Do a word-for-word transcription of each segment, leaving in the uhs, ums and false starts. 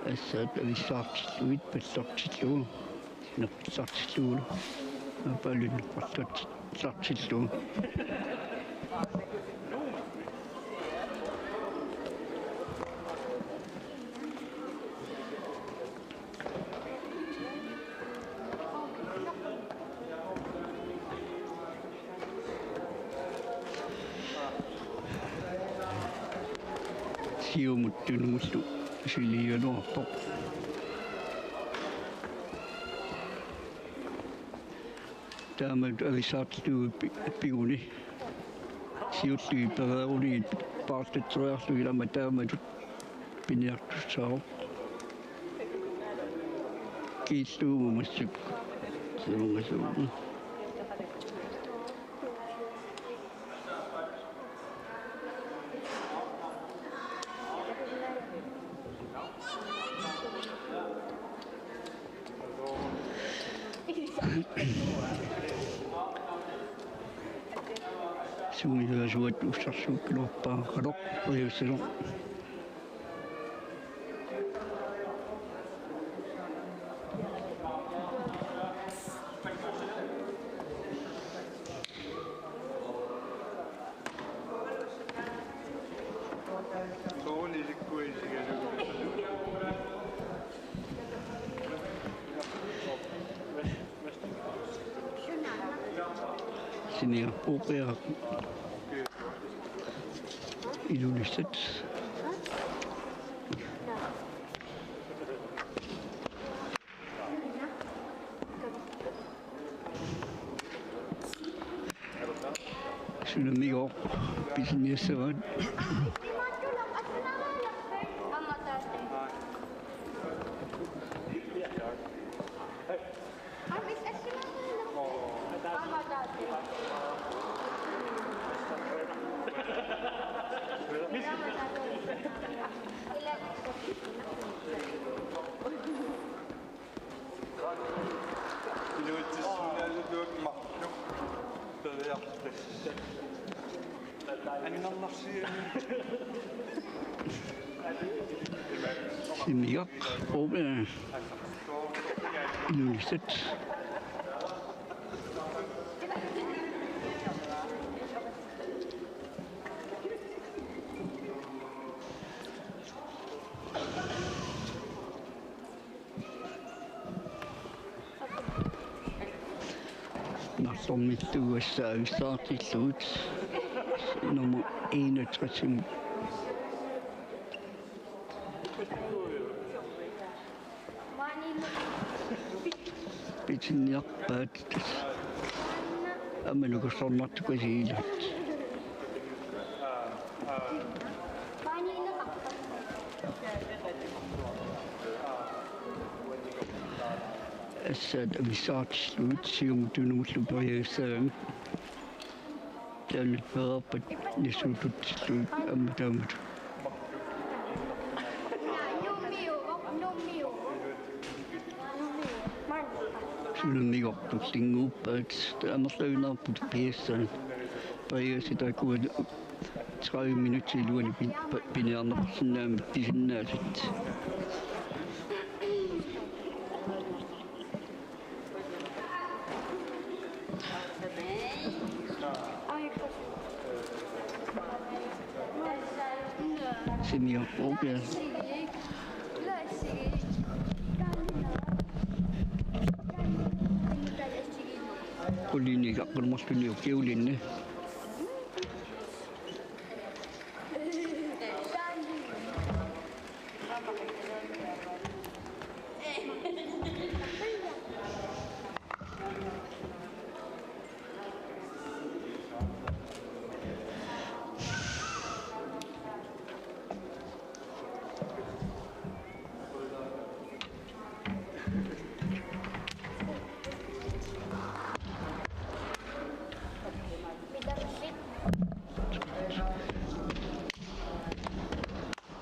Assaat avissaartillugit pallertillugu, nerpallartillugulu, aappaluunniit nerpallartillugulu. Siumut tunumullu siligaluarpoq. Taamatut avissaartillugit pi-, piguni. Siulliit pereerulugit paarlatseriarlugit aamma taamatut piniartussaavoq. Kiillugu massakkut. Siunngasuuvoq. Sumilaasuat ussarsuukkaluarpaa qanoq ujussulo. Siniorpoq. Ilulissat. Suna Migooq pisinniassavaat. Iluatsissuunaasutuak marluk periarfissat. Annernersiami. Simiaq, Obe, Ilulissat. Marlormiittuugassaavissaartillugit nummer enogtres-imut. Pitinniarpaat. Aamma nukarsornartukasiilaat. Assaat avissaartillugit siumut tunumullu periagassagamik. Taanna pereerpat nassuututsillugit aamma taamatut. Suna Migooq tullinnguuppaat, amerlaginnarput piassaa. Periagassi taakkua tredive minutsit iluanni pi-, pa-, piniarneqarsinnaammat pisinnaasut. Simiorpoq. Qulinik aqqaneq-marlunnik ukiulinni.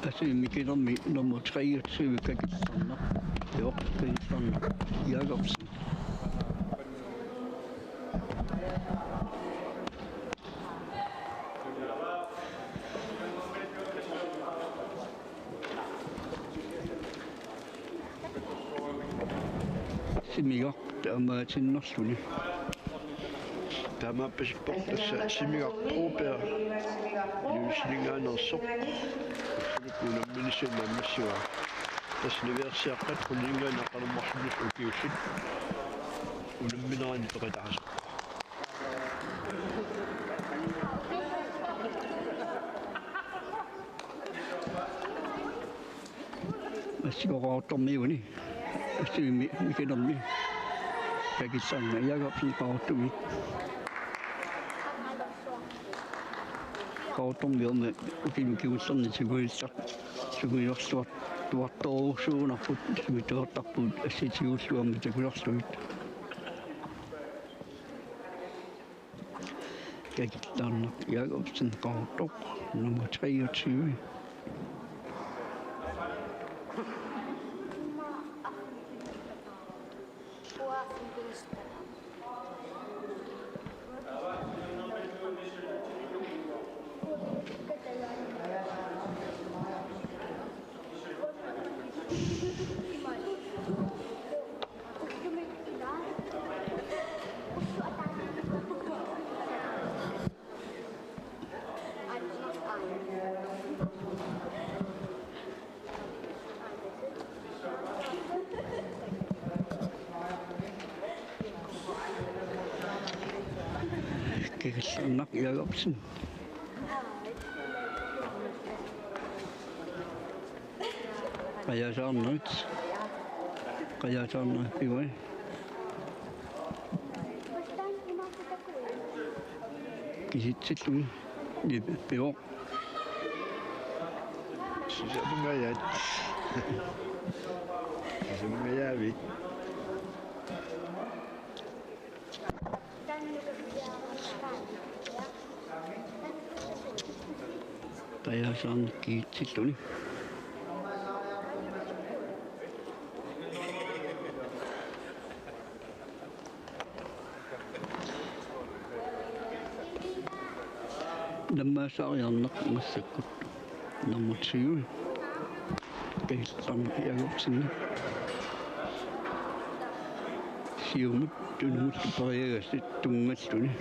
Asuli Mikinermi nummer treogtyve, Kakillarnaq. Joo, Kakillarnaq Jakobsen. Timigaq taamaatinnerluni. Taamaappassippoq tassa Timigaq Broberg Ilulissaninngaanneersoq. Ullumikkut unamminissaa naammassivaa. Tassa niviarsiaqqat quliningaanniit qanormarsunnissaq ukiusut unamminerani peqataasoq. Massakkut Qaqortormiuni. Assut mi-, mikinermi. Takissanna Jakobsen Qaqortumi. Qaqortormiuni ukioq kingullerni tiguilluar-, tiguilluarluartoorujussuugunarput, sumituartarput assut tigulluarmi takulerlugit. Kakillarnaq Jakobsen Qaqortoq, nummer treogtyve. Kakillarnaq Jakobsen. Qajasaarnerit. Qajasaarnerit pivoq. Kisitsilluni. Pi-, pivoq. Sisamangajaat. Sisamangajaavit. Qajasaarneq kisitsilluni. Naammassaariarneq massakkut. Nummer tyve. Kakillarnaq Jakobsen. Siumut tunumut periagassi tunngalluni.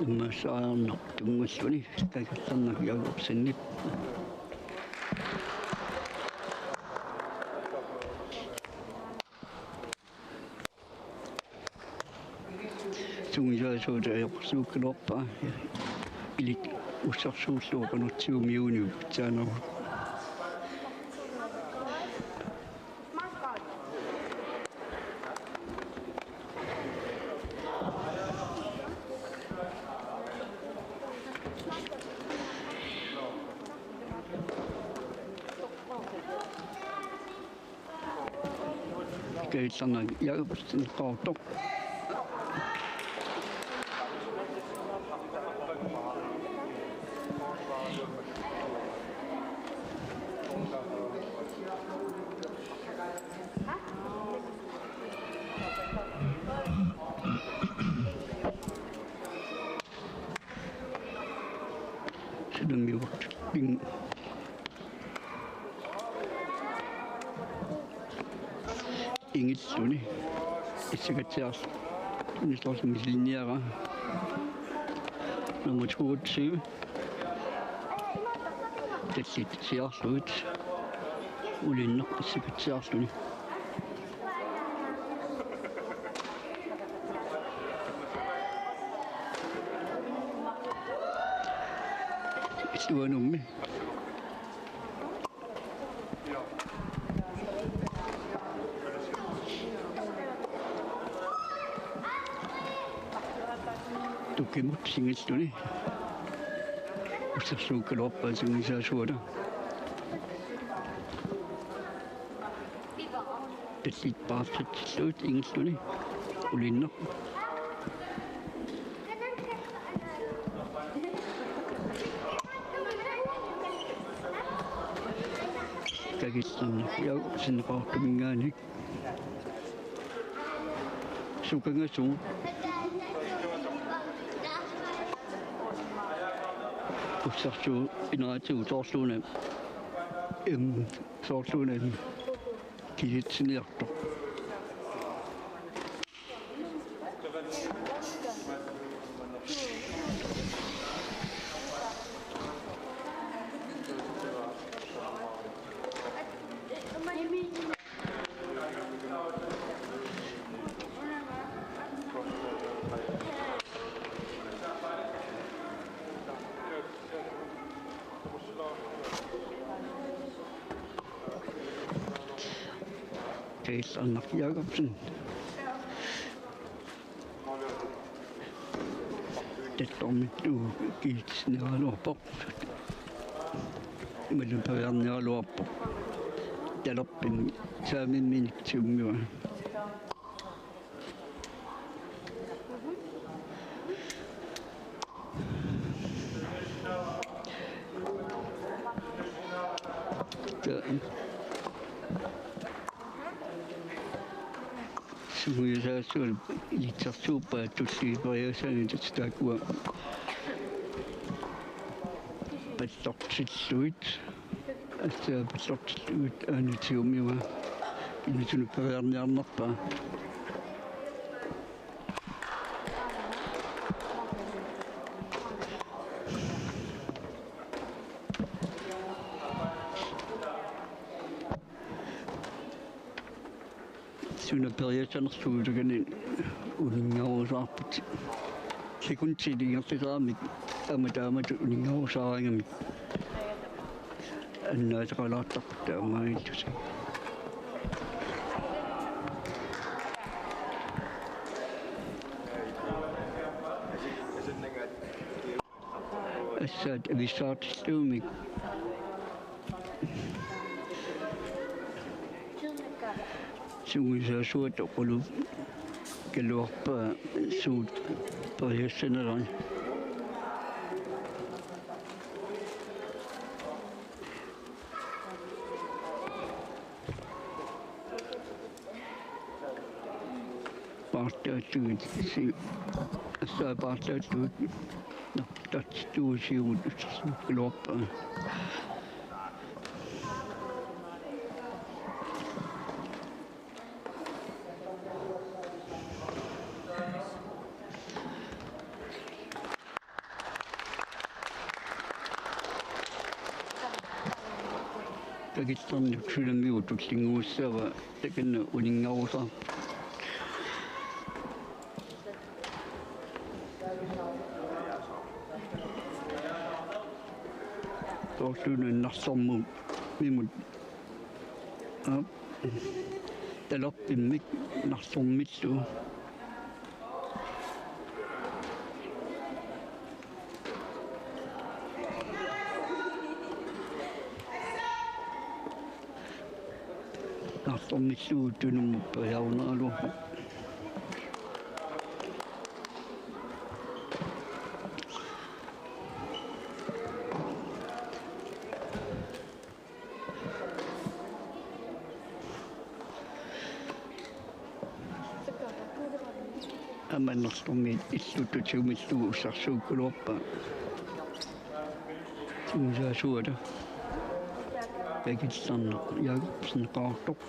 Naammassaariarneq tunngalluni, Kakillarnaq Jakobsenip. Sungiusaasuata ajoqersuukkaluarpaa. Ilik ussersuullugu qanortigut miuuniup pitsaanerup. Kakillarnaq Jakobsen Qaqortoq. Sydney York. Ing-, ingilluni. Issakatsiarl-, misiliorluni misiliniara. Nummer toogtyve. Tallit siaarlugit. Ulinnaq issakatsiarluni. Illuanummi. Tukimut singilluni. Ussersuukkaluarpaa sungiusaasuata. Tallit paarlatsillugit ingilluni. Ulinnaq. Kakillarneq Jacobsen Qaqortuminngaanniit. Sukangasugut. Ussarsuut ineratsigut soorluuna. Em, soorluuna. Kiliitsiniartoq. Kakillarneq Jacobsen. Talerpimmut kiliitsiniaraluarpoq. Imaluunniit periarniaraluarpoq. Talerpimmi saamimminik tiummivaa. Sungiusaasuat ilitsersuuppat tulliit periasaanit taakkua pallortillugit. Aatsaat pallortillugit aana tiummivaa. Inuusunut periarniarnerpaa. Suna periasanersugut ilagani uninngarusaarput. Sekundit ingerlasaramik aamma taamatut uninngarusaaraangamik. Annaasaqalaartarput taamaalillutik. Aatsaat avissaartillugit. Sungiusaasuata oqalukkaluarpaa suut periassanerani. Paarlaallugit si-, aatsaat paarlaallugit nartattuusiugut utersuukkaluarpaa. Kakillarneq sulamigut tullinnguussaavaa takanna uninngarusaarput. Soorluuna narsormut mimut. Aap. Talerpimmik narsormillu. Narsormillu tunummut periarunaraluarpoq. Aamma narsormiit illuttut tigumillugu ussarsuukkaluarpaa. Sungiusaasuata. Kakillarneq Jacobsen Qaqortoq.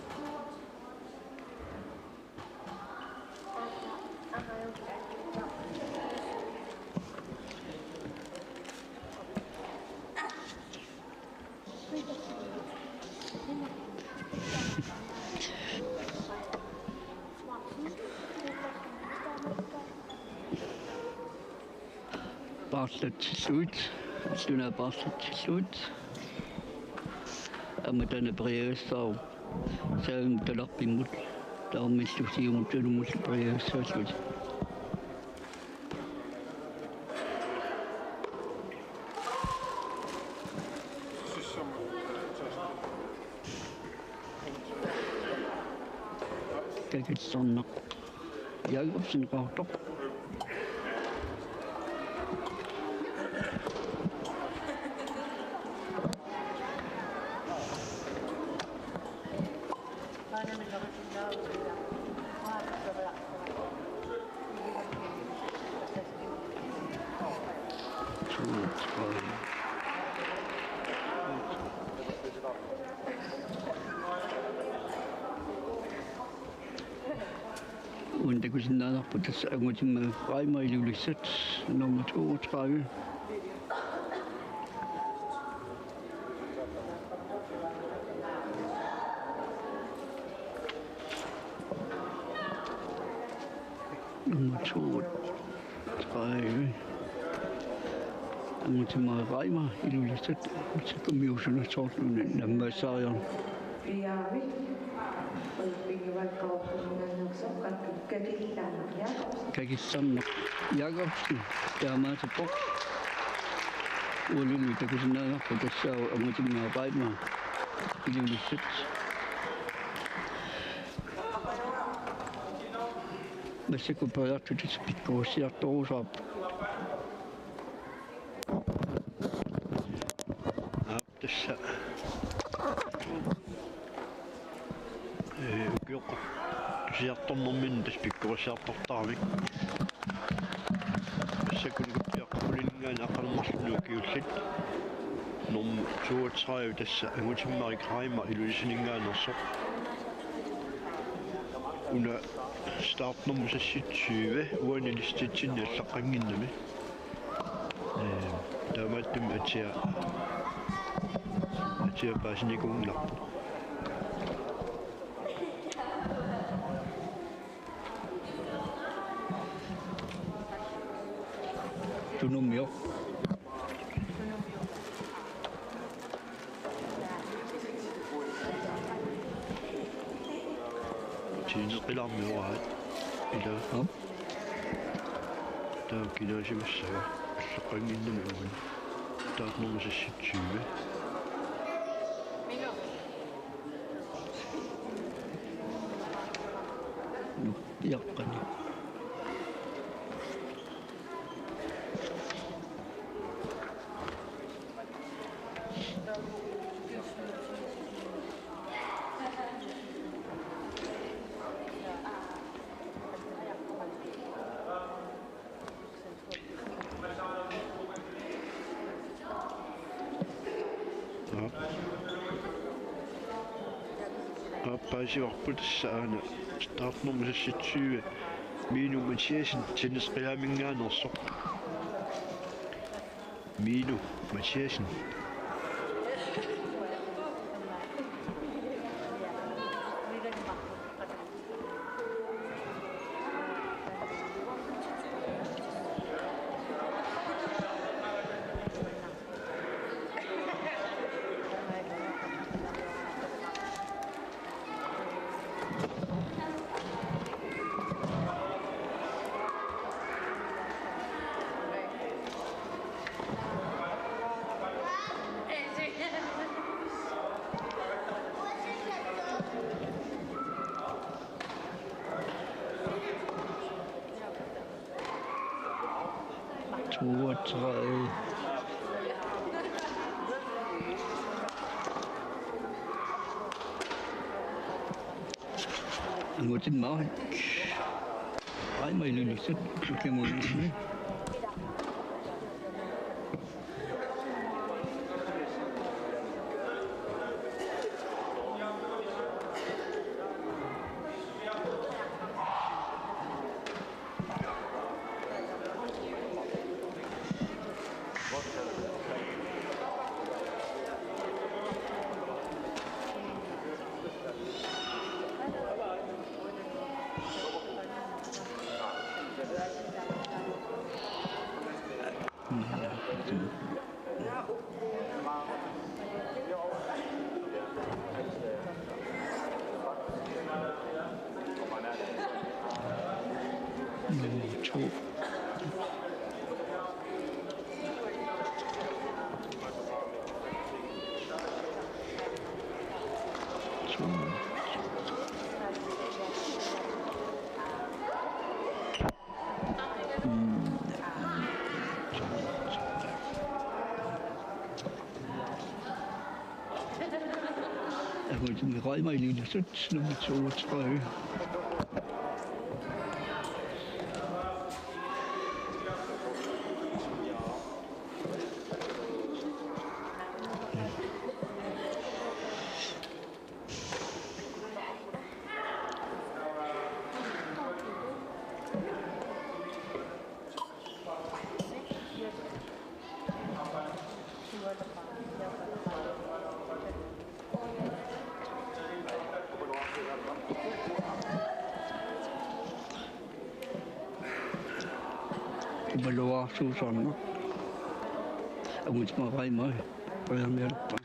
Paarlatsillugit, suna paarlatsillugit. Aamma taanna periagassaavoq. Saavimmi talerpimmut, talermillu siumut tunummullu periagassaallugit. Kakillarneq Jacobsen Qaqortoq. Uani takusinnaanerput tassa Angutimmarik Reimer, Ilulissat, nummer toogtredive. Nummer toogtredive. Angutimmarik Reimer, Ilulissat, massakkut miusunut soorlumi naammassaariarluni. Piaami. Ulpingi valgkausunnanuksoq Kakissanneq Jakobsen. Kakissanneq Jakobsen. Taamaattoq. Ualunni takusinnaanerput tassaavoq Angutimmarik Reimer, Ilulissat. Massakkut periarfissat pikkorissartorujussuupput. Aap, tassa. Ee, ukioq-, tusartornerminni tassa pikkorissartortaramik. Massakkut nukappiaqqat qulilingaanniit aqqaneq-marlunnik ukiullit. Nummer toogtredive tassa Angutimmarik Reimer Ilulissaninngaanneersoq. Una startnummer seksogtyve, uani listitsinni allaqqannginnami. Ee, taamaattumik atia, atia paasinikuunngilarput. Tunummioq. Tiineqilaarmi uaat. Ila. Aap. Taava kinaasimassava. Allaqqannginnami uani. Taava nummer seksogtyve. Nukappiaqqani. Aap. Aap, paasivarput tassa aana startnummer seksogtyve, Minu Mathiassen, Tennis Qilaaminngaanneersoq. Minu Mathiassen. Toogtredive. Angutimmarik Reimer, Ilulissat, ukimunismi. Angutimmarik Reimer, Ilulissat, nummer toogtredive. Valuarsuusarneq. Angutit Marit Reimar periarmialerpaa.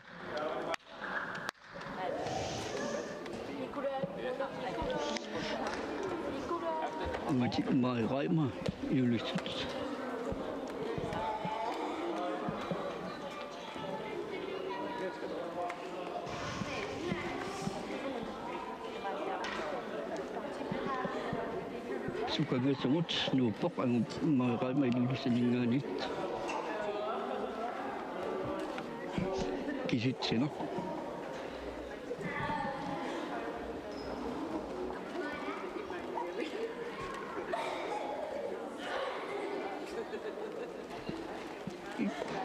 Angutit Marit Reimar, Ilulissat. Sukangasumut nuuppoq, Angutit Marit Reimar Ilulissaninngaanniit. Kisitsineq.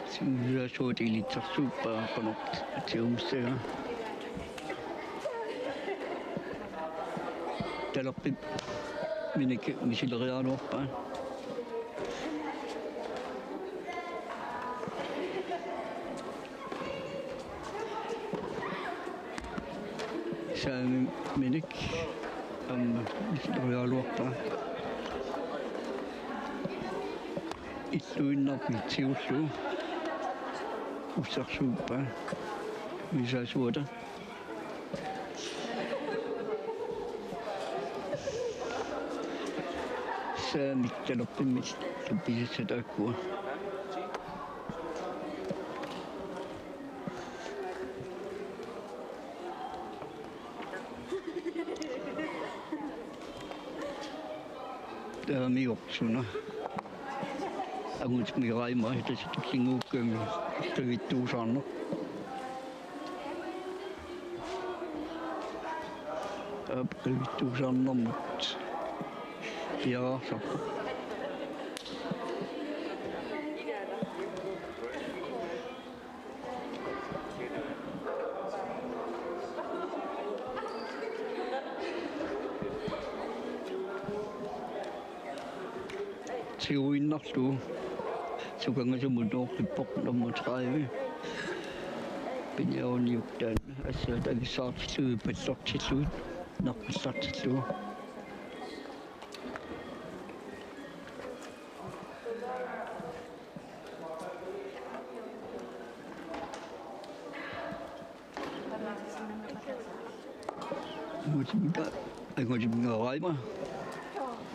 Siulittaasuata ilitsersuuppaa, qanoq tigummissagaa. Talerpimminik misileriaraluarpaa. Saamiminik aamma misileriaraluarpaa. Illuinnarmik tigullugu ussersuuppaa. Misaasuata. Saamik talerpimmik pisissat taakkua. Taamiorsuuna. Angutit Marit Reimar, tassa tullinnguukkami qivittuusaarneq. Aap, qivittuusaarnermut piareersarpoq. Tiguinnarlugu sukangasumut nuuqqippoq nummer tredive. Piniaruniuk taanna, assaat avissaartillugit pallortillugit naqqillartillugu. Angutit, Angutit Marit Reimar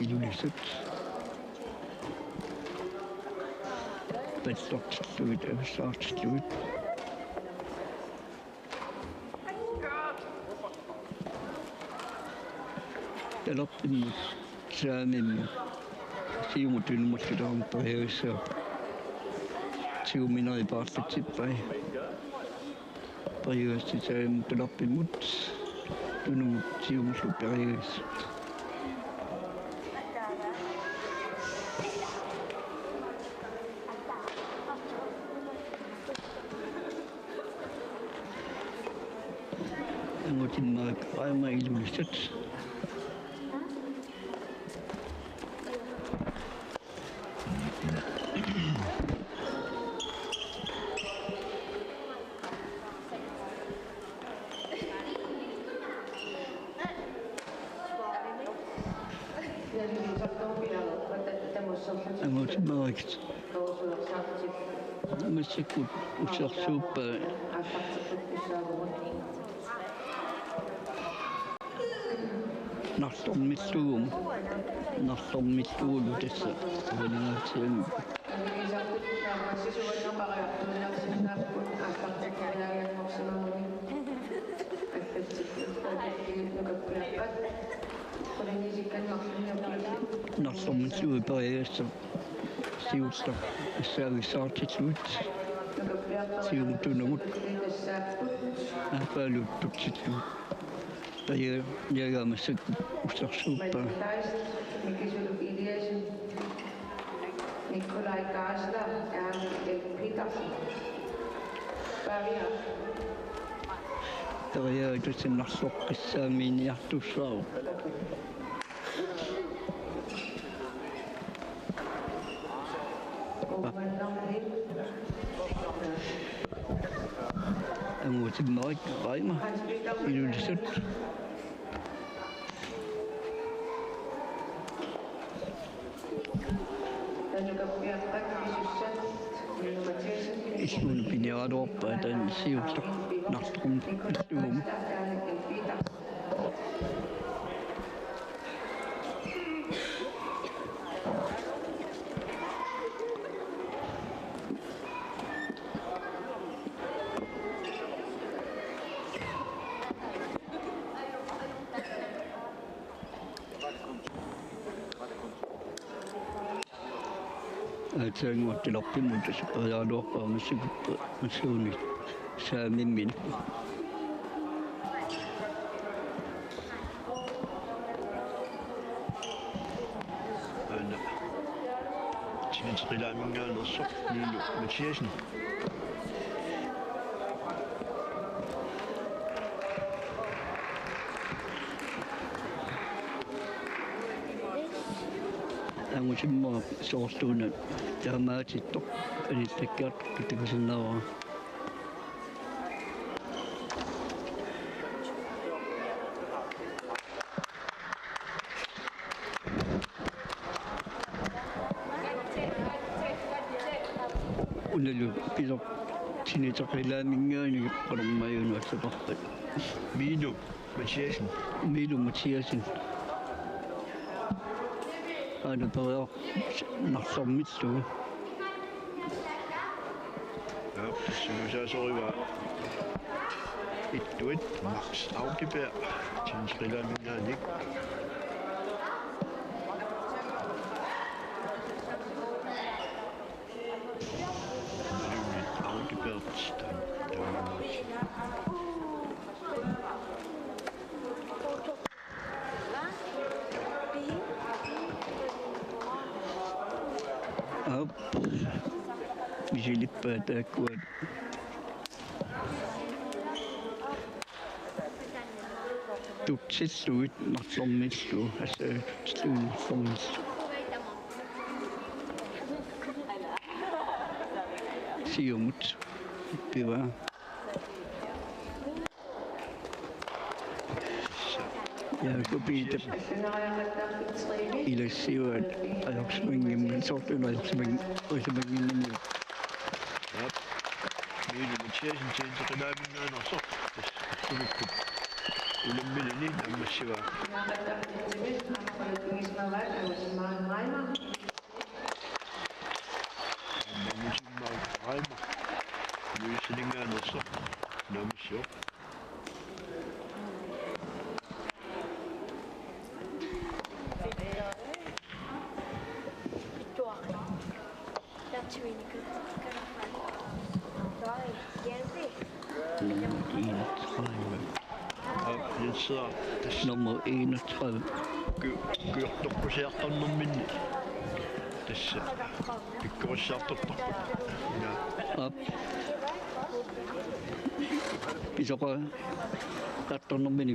Ilulissat. Pallortillugit, avissaartillugit. Talerpimmut saamimmut siumut tunumullu taama periavissaaq. Siumineri paarlatsippai. Periavissaaq saamimmut talerpimmut tunumut siumullu periavissaaq. Angutit Marit Reimar Ilulissat. Angutit Marit. Massakkut ussersuuppaa. Nalornillugu. Nalornillugulu tassa. Uangaatigut. Nalornillugu periavissaaq. Siulleq assaavissaartillugit. Siumut tunumut. Aappaalu tutsillugit. Taja, Jaja massakkut ussersuuppaa. Matthijs, Mikisuluk Eliasen, Nikolaj Geisler, Erling L. Petersen. Pavia. Taja, tassa nalloqqissaamiinniartussaavoq. Angutit Marit Reimar Ilulissat. Ismunu piniaraluarpaa taanna siulleq nartoqarnikuuvoq. Aatsaannguaq tilarpimut tassuppariaraluarpara massakkut massakkut saamimminik. Aana. Tiniteqilaaminngaanneersoq Miilu Mathiassen. Angusimmaaq soorluuna taamaatittoq anillakkiartoq takusinnaavara. Unalu pisoq tiniteqilaaminngaanniit qanormaajunaatseqarpat. Miilu Mathiassen. Miilu Mathiassen. Aana periar narsormillugu. Aap, tassuusaasorivaa. Ittuit Max Audeberg, tiniteqilaaminngaanniit. Audeberg, Aap. Misilippaat taakkua. Tutsillugit narsormillu, assa, tutsillugit narsormillu. Siumut. Pivaa. Jaaku Piitap ilassivaat ajorsimanngimmat soorlu una ajorsimang-, ajorsimanngimmat. Aap. Miilu Mathiassen tiniteqilaaminngaanneersoq. Tassa ukiukkut unammilluni naammassivaa. Aamma Angusimmaaq Reimer. Nuisilingaanneersoq. Naammassivoq. Nummer enogtredive. Aap, Jens Søren. Nummer enogtredive. Ku-, kujartorpusiartornerminni. Tassa. Pikkorissiartortarput. Ja. Aap. Pisoqartarnermini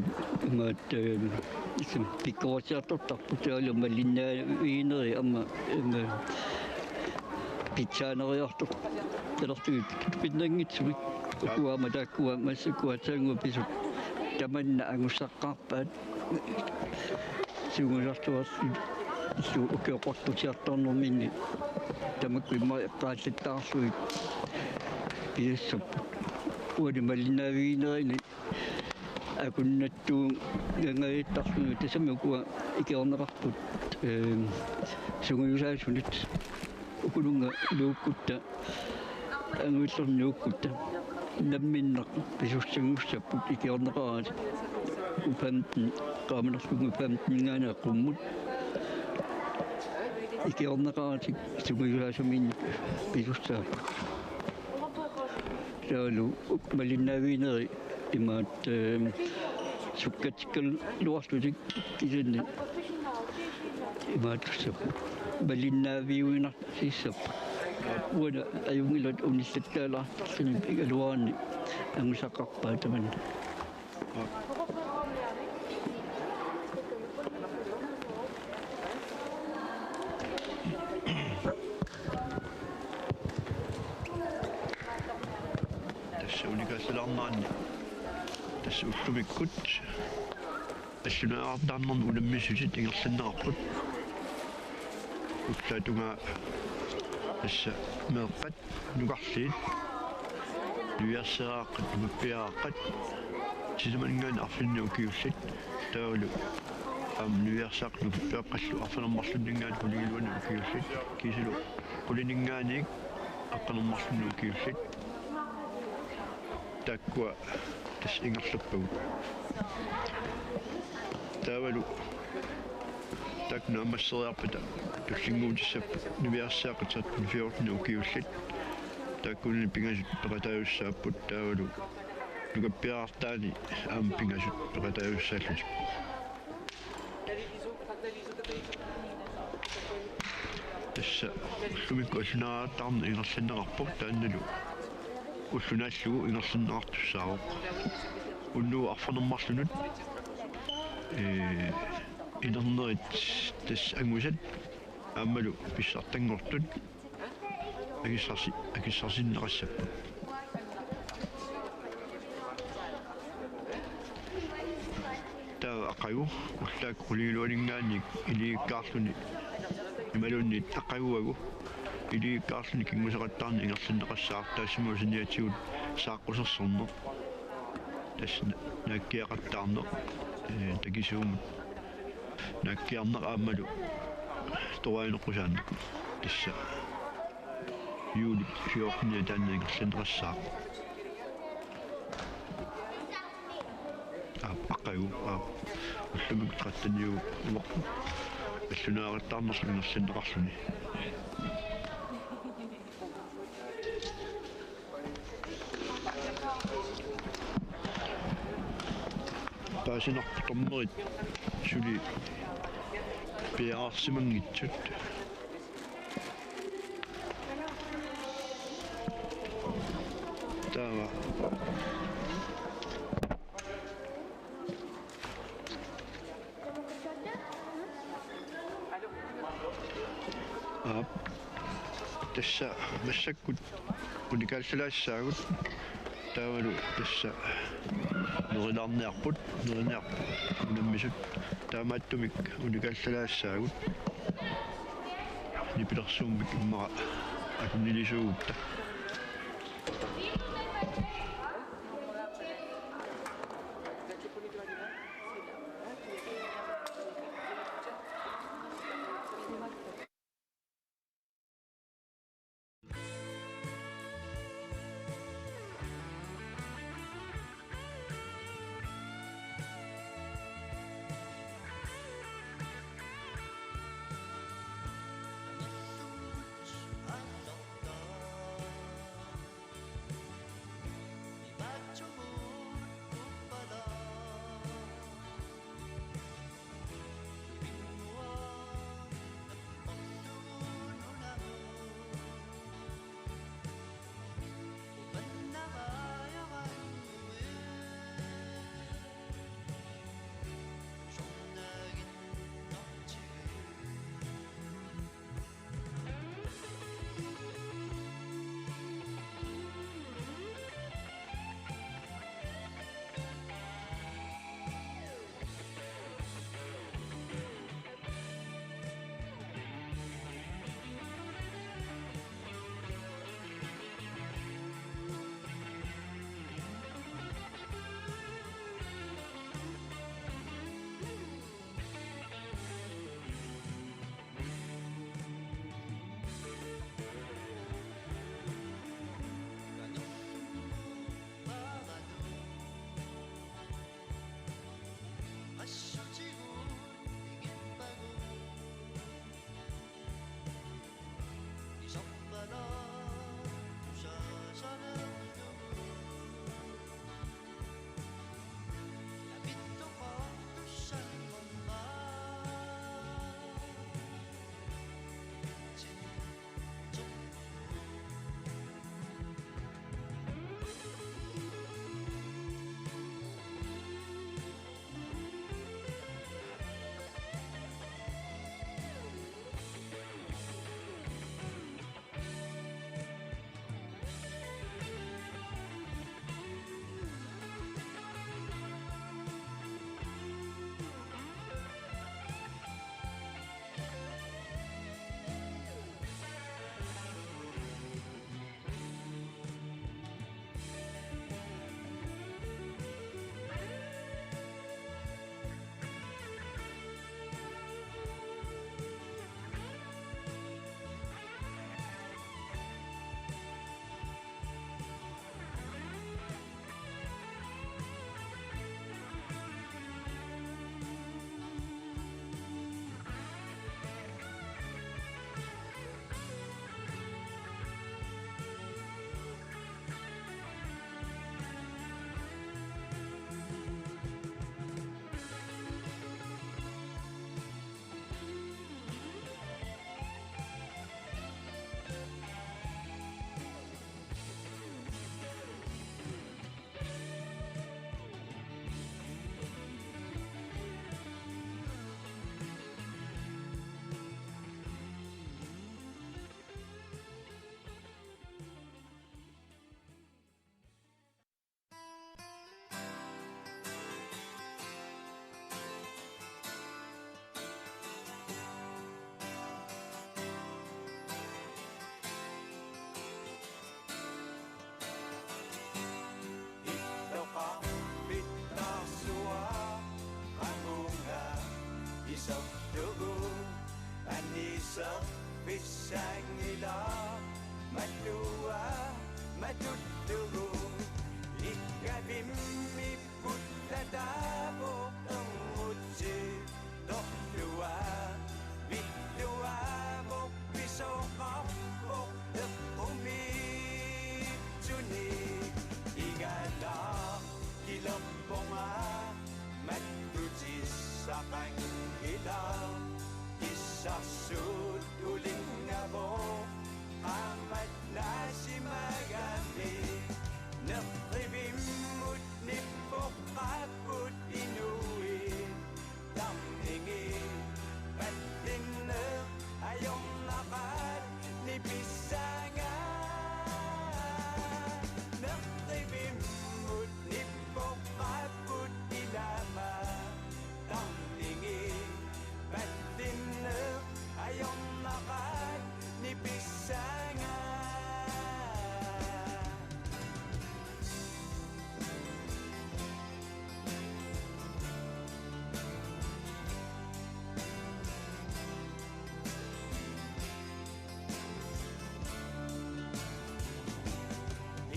imaat, eh, isim pikkorissiartortarput taavalu malinnaaviginerit aamma, aamma pitsaaneriartortut talertugit pinnanngitsumik. Aap. Ukua aamma taakkua massakkut aatsaannguaq pisut tamanna angusaqaaq. Paat sungiusartuarsi illu ukioqartusiartornerminni tamakku immaqa eqqaallattaarlugit piassapput. Uani malinnaaviginerini akunnattuungajattarluni tassami ukua ikiorneqarput, ehm, sungiusaasunit. Ukununnga nuukkutta, anguillernut nuukkutta, namminneq pisussanngussapput ikiorneqaratik. U femten, qaamanerlunnguit femteninngaanniit qummut. Ikiorneqaratik sungiusaasumiinnik pisussaapput. Taavalu malinnaaviginerit imaat, ehm, sukkatikkaluarlutik kisianni imaattussaapput. Malinnaavigineq Sissap. Uanga ajunngilaq unillattaalaartarluni igaluarani angusaqarpaa tamanna. Tassa unikaassalaarnerani. Tassa ullumikkut. Allunaartarnermi unammissutit ingerlanneqarput. Ullaatungaa Tassa meeqqat nukarliit, niviarsiaraaqqat, nukappiaraaqqat, sisamaninngaanniit arfininni ukiullit, taavalu aamma niviarsiaqqat nukappiaqqallu arfineq-marlunninngaanniit qulingiluanut ukiullit, kiisalu qulininngaanniit aqqaneq-marlunnut ukiullit. Taakkua tassa ingerlappagut. Taavalu taakku naammasseriarpata tullinnguutissapput niviarsiaqqat tretten fjorten ukiullit. Taakkunani pingasut peqataajussaapput, taavalu nukappiarartaani aamma pingasut peqataajussaallutigu. Tassa ullumikkut allunaariattaarneq ingerlanneqarpoq, taannalu ullunaallugu ingerlanneqartussaavoq. Unnugu arfineq-marlunnut, ee, inernerit tassa angusat aammalu pissartanngortut akissarsi-, akissarsineqassapput. Taava aqagu ullaakkut qulingiluaninngaanniit iligiikkaarluni imaluunniit aqaguagu iligiikkaarluni kinguseqattaarneq ingerlanneqassaaq, taassumalu saniatigut saaqqusersorneq. Tassa na-, naakkiaqattaarneq, ee, takisuumut naakkiarneq aammalu toraajunneqqusaanneq. Tassa juulip fjortenianni taanna ingerlanneqassaaq. Aap, aqagu, aap. Ullumikkut tretteniuvoq. Allunaariattaarnerlu ingerlanneqarluni. Paasinarpoq dommerit suli piareersimanngitsut. Taava. Aap. Tassa massakkut unikaallalaassaagut. Taavalu tassa nerilaarniarput, neriniarput unammisut. Taamaattumik unikaallalaassaagut. Nipilersuummik immaqa akunnilisuugutta. Matua matullugu ikavimmi pullataavoq ermutsi torlua villuaavoq pisoqarpoq eqqumiitsuni igalaaq kilerpunga mattutissaqanngilaq kissarsuut ulinngavoq qaammat naasimagami nerrivimmut nippoqqaapput inuit tarningi pallinneq ajornaqaat nipissaanga nerrivimmut nippoqqaapput ilaama tarningi pallinneq ajornaqaat nipissaanga.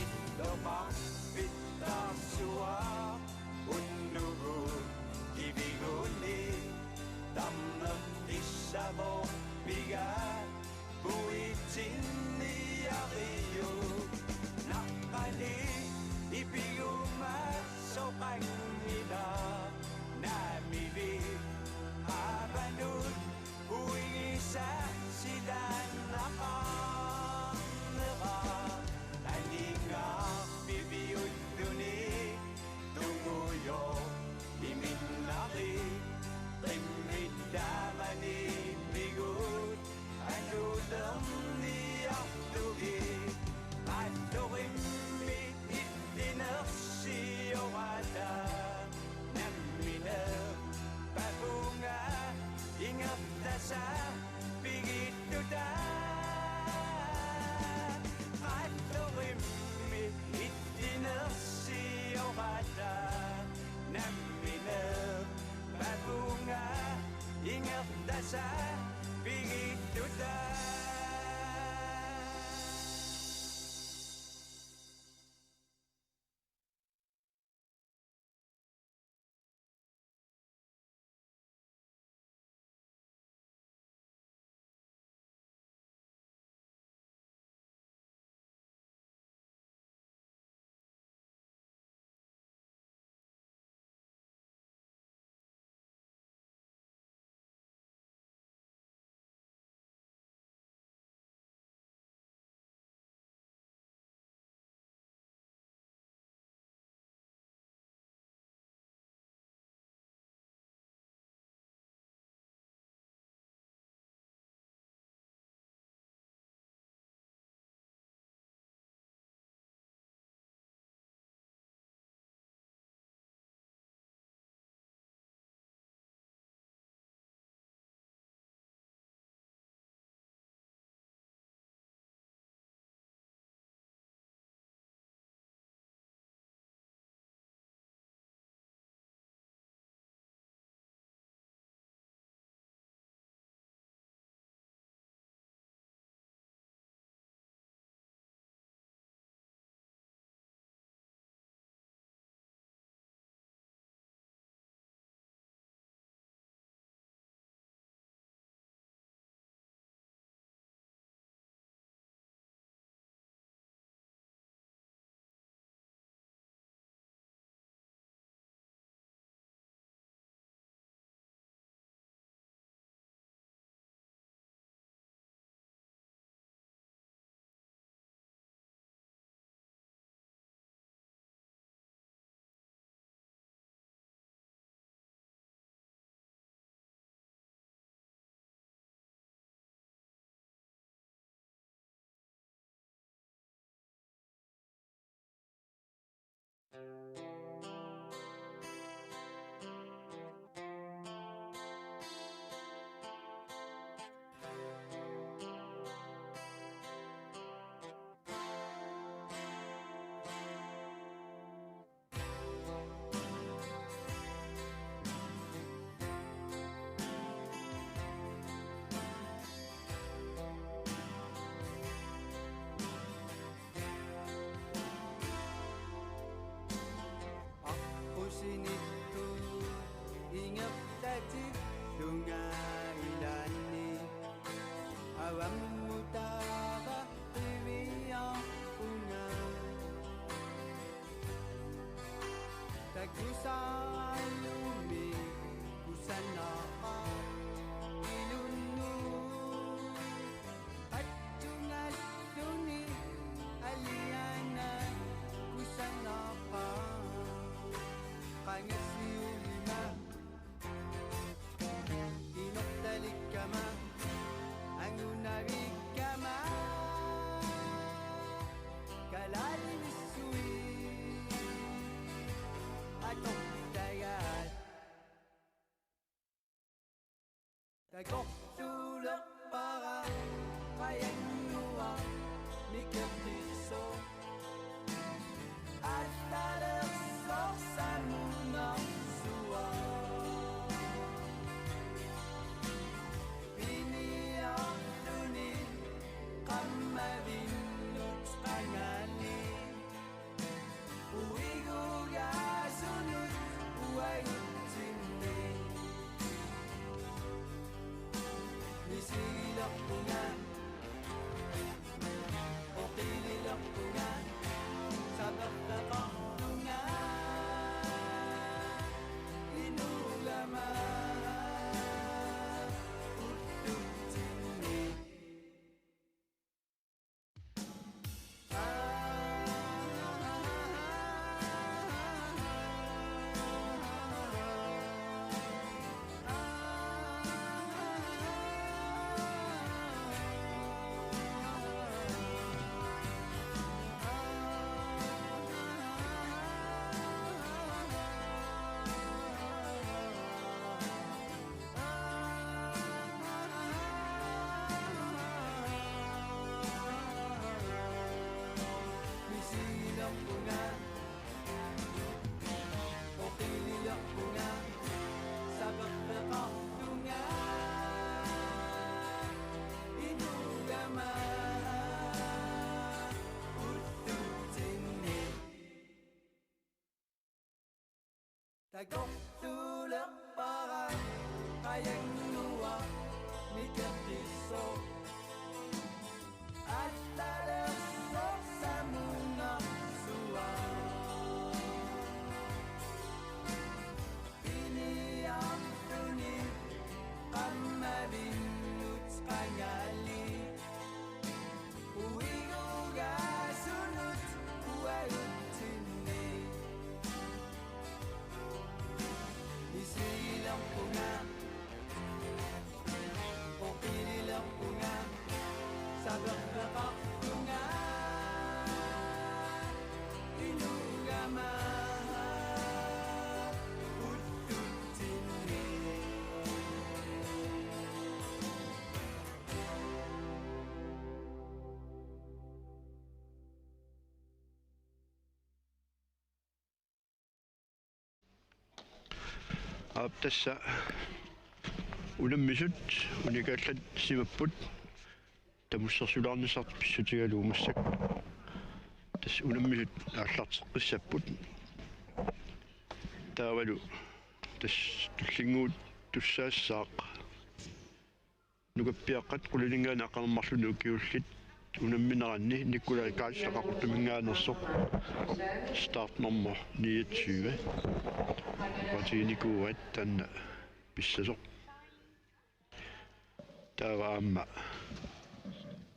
Illoqarfittaarsuaq unnugu kiviguni tarneqqissavoq piga puitsinniariuk naqqani ipigumasoqanngilaq naamivik aavanut uigisaasilaannaqarnera aningaarpiviulluni tungujoq iminnari qimmit taamani pigut anulerniartugit qaallurimmi illinersiorata nammineq pavunga ingerlasaq pigittuta qaallurimmi illinersiorata nammineq pavunga ingerlasaq pigittuta. Tusaalumi kusanaqaaq ilunnguit. Qattungalluni aliana kusanaqaaq. Qangaasiulima inortalikkama angunavikkama. Kalaallit missuit atortagaat. Takorluulerpara qajannguaq mikeqqisoq. Allalersoq samunarsuaq. Piniarluni qammavinnut qangali. Uigugaasunut uagutsinni. Misigilerpunga, oqililerpunga, saperfeqarpunga, inuugama ullutsinni. Misigilerpunga, oqililerpunga, saperfeqarpunga, inuugama ullutsinni. Takorluulerpara qajannguaq mikeqqisoq. Allalersoq samunarsuaq. Piniarluni qammavinnut qangali. Uigugaasunut uagutsinni. Misigilerpunga, oqililerpunga, saperfeqarpunga, inuugama ullutsinni. Aap, tassa unammisut unikaallatsimapput tamussersuilaarnissartik pissutigalugu massakkut. Tassa unammisut aallarteqqissapput. Taavalu tassa tullinnguuttussaassaaq nukappiaqqat qulininngaanniit aqqaneq-marlunnik ukiullit unammineranni Nikolaj Geisler Qaqortuminngaanneersoq, startnummer niogtyve. Oqaatiginikuuaat taanna pissasoq. Taava aamma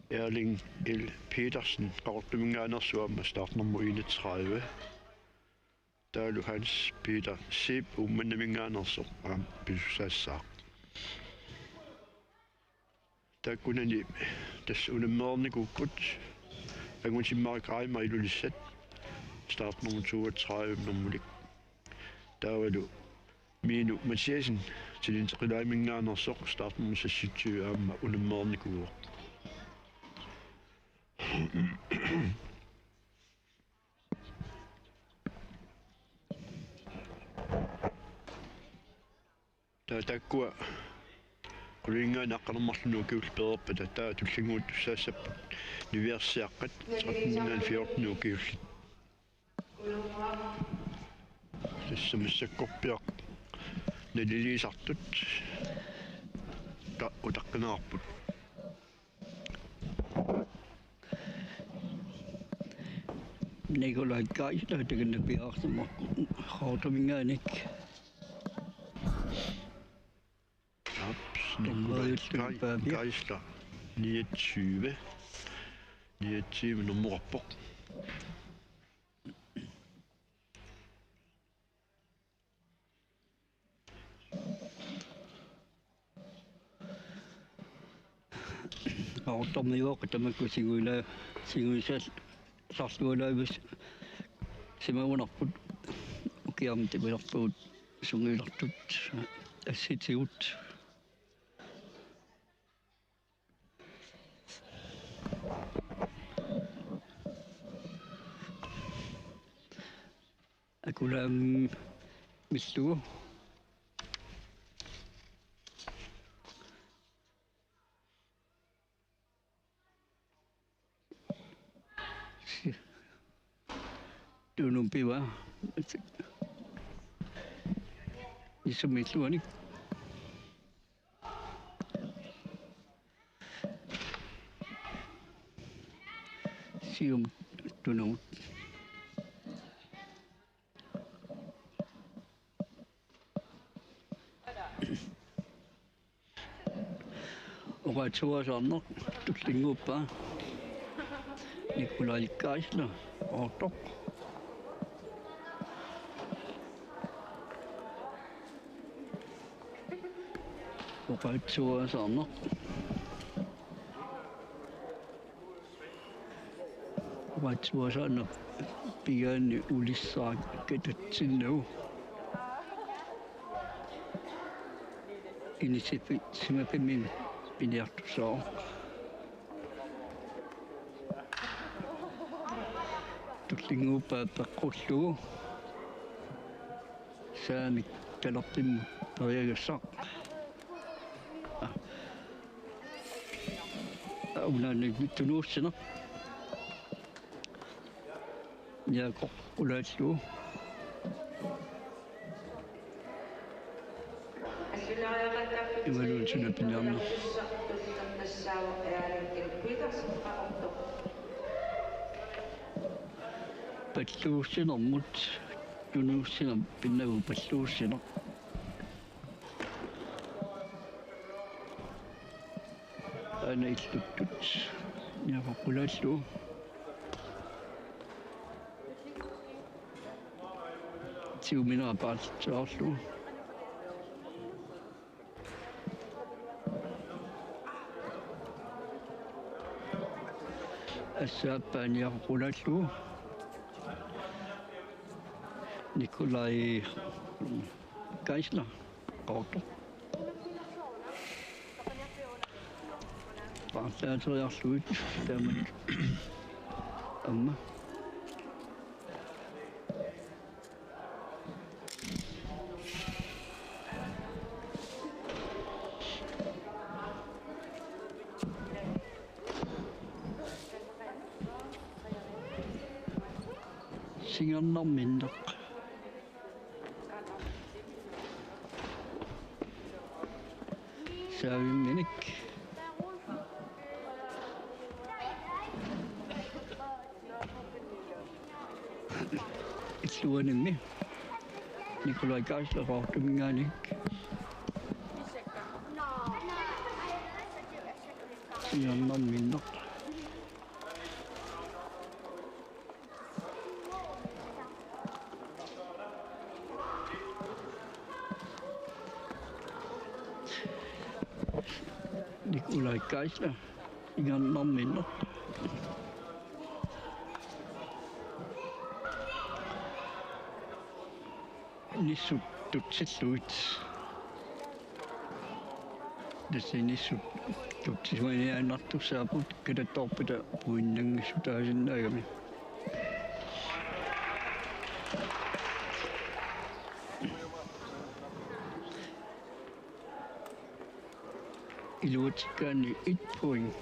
Erling L. Petersen Qaqortuminngaanneersoq, aamma startnummer enogtredive. Taavalu Hans Peter Zeeb Uummannaminngaanneersoq aamma pisussaassaaq. Taakkunani tassa unammereernikuupput, Angutimmarik Reimer Ilulissat, startnummer toogtredive-numulik. Taavalu Minu Mathiassen Tilinteqilaajuminngaanneersoq, startnummer seksogtyve, aamma unammereernikuuvoq. Taava taakkua qulininngaanniit aqqaneq-marlunnik ukiullit pereerpata, taava tullinnguuttussaassapput niviarsiaqqat tretteninngaanniit fjorteninik ukiullit. Tassa massakkorpiaq naliliisartut ta-, utaqqineqarput. Nikolaj Geisler, takanna piaartumik Qaqortuminngaanniit. Ups, Nikolaj Geisler, Geisler, niogtyve. Niogtyve nummererpoq. Qaqortormiuaqqat tamakku singuila-, singuisal-, sarlualaavissut simagunarput ukiarmi takulerpugut sungiulertut assitigut. Akulaamillugu. Tunumut pivaa. Nissummi illuanik. Siumut tunumut. Oqaatsuasaarneq tullinnguuppaa. Nikolaj Geisler, Qaqortoq. Oqaatsuasaarneq. Oqaatsuasaarneq pigaanni ulissaa katatsinnagu. Inissiffi-, simaffimmini piniartussaavoq. Tullinnguuppaa peqqullugu. Saamik talerpimmut periagassaq. Unaanni tunuussineq. Niaqoq qulaallugu. Imaluunniit suna piniarneq. Palluussinermut tunuussineq pinnagu palluussineq. Aana illuttut. Niaqoq qulaallugu. Siuminera paarlitsoorlugu. Assaappaa niaqoq qulaallugu. Nikolaj Geisler, Qaqortoq. Paarlaateriarlugit taamatut. Aamma. Singernarminneq. Saavimminik. Illuanimmi Nikolaj Geisler Qaqortuminngaanniit. Singernarminneq. Nikolaj Geisler, singernarminneq. Nissut tutsillugit. Tassa nissut tutsisuiniaannartussaapput katattoorpata puinnanngissutaasinnaagami. Iluatsikkaanni et point.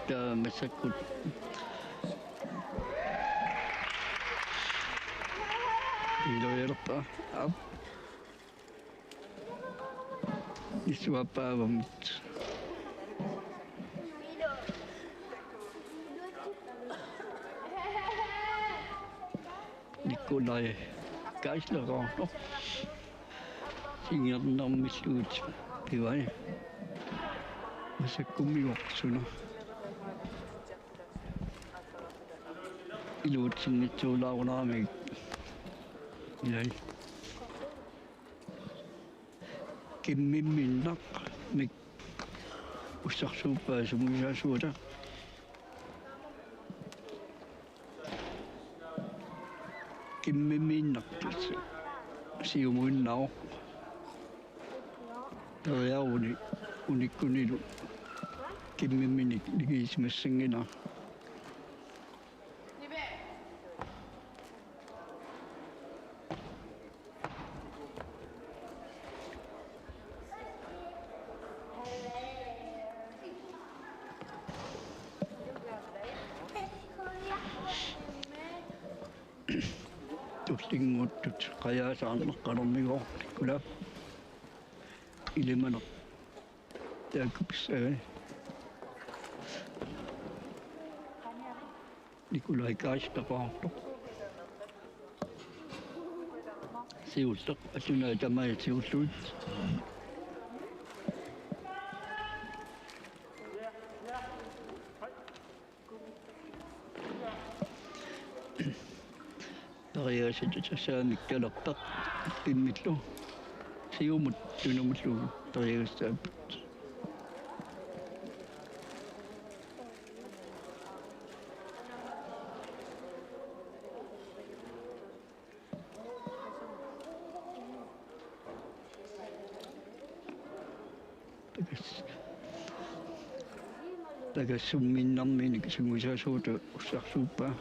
Taava massakkut iluilerpa. Aap. Isuappaavamut. Nikolaj Geisler-Rauter. Singernermilluut pivai. Massakkummivoq suna iluatsinngitsoorlaarunaramik. Ilai. Kimmimmiinnaq mik ussarsuuppaa sungiusaasuata. Kimmimmiinnaq siumuinnaq. Periaruni unikkunilu kimmimminik nigisimassannginnera. Tullinnguuttut qajaasaarneq qanormigooq Nikolaj. Ilimanaq. Taakku pissagai. Nikolaj Geisler-Rauter. Siulleq, atunaa tamaat siulluit. Periaasat saamik talerpimmilu siumut tunumullu periaasaapput. Tagas-, tagassummiinnarminik sungiusaasuata ussarsuuppaa.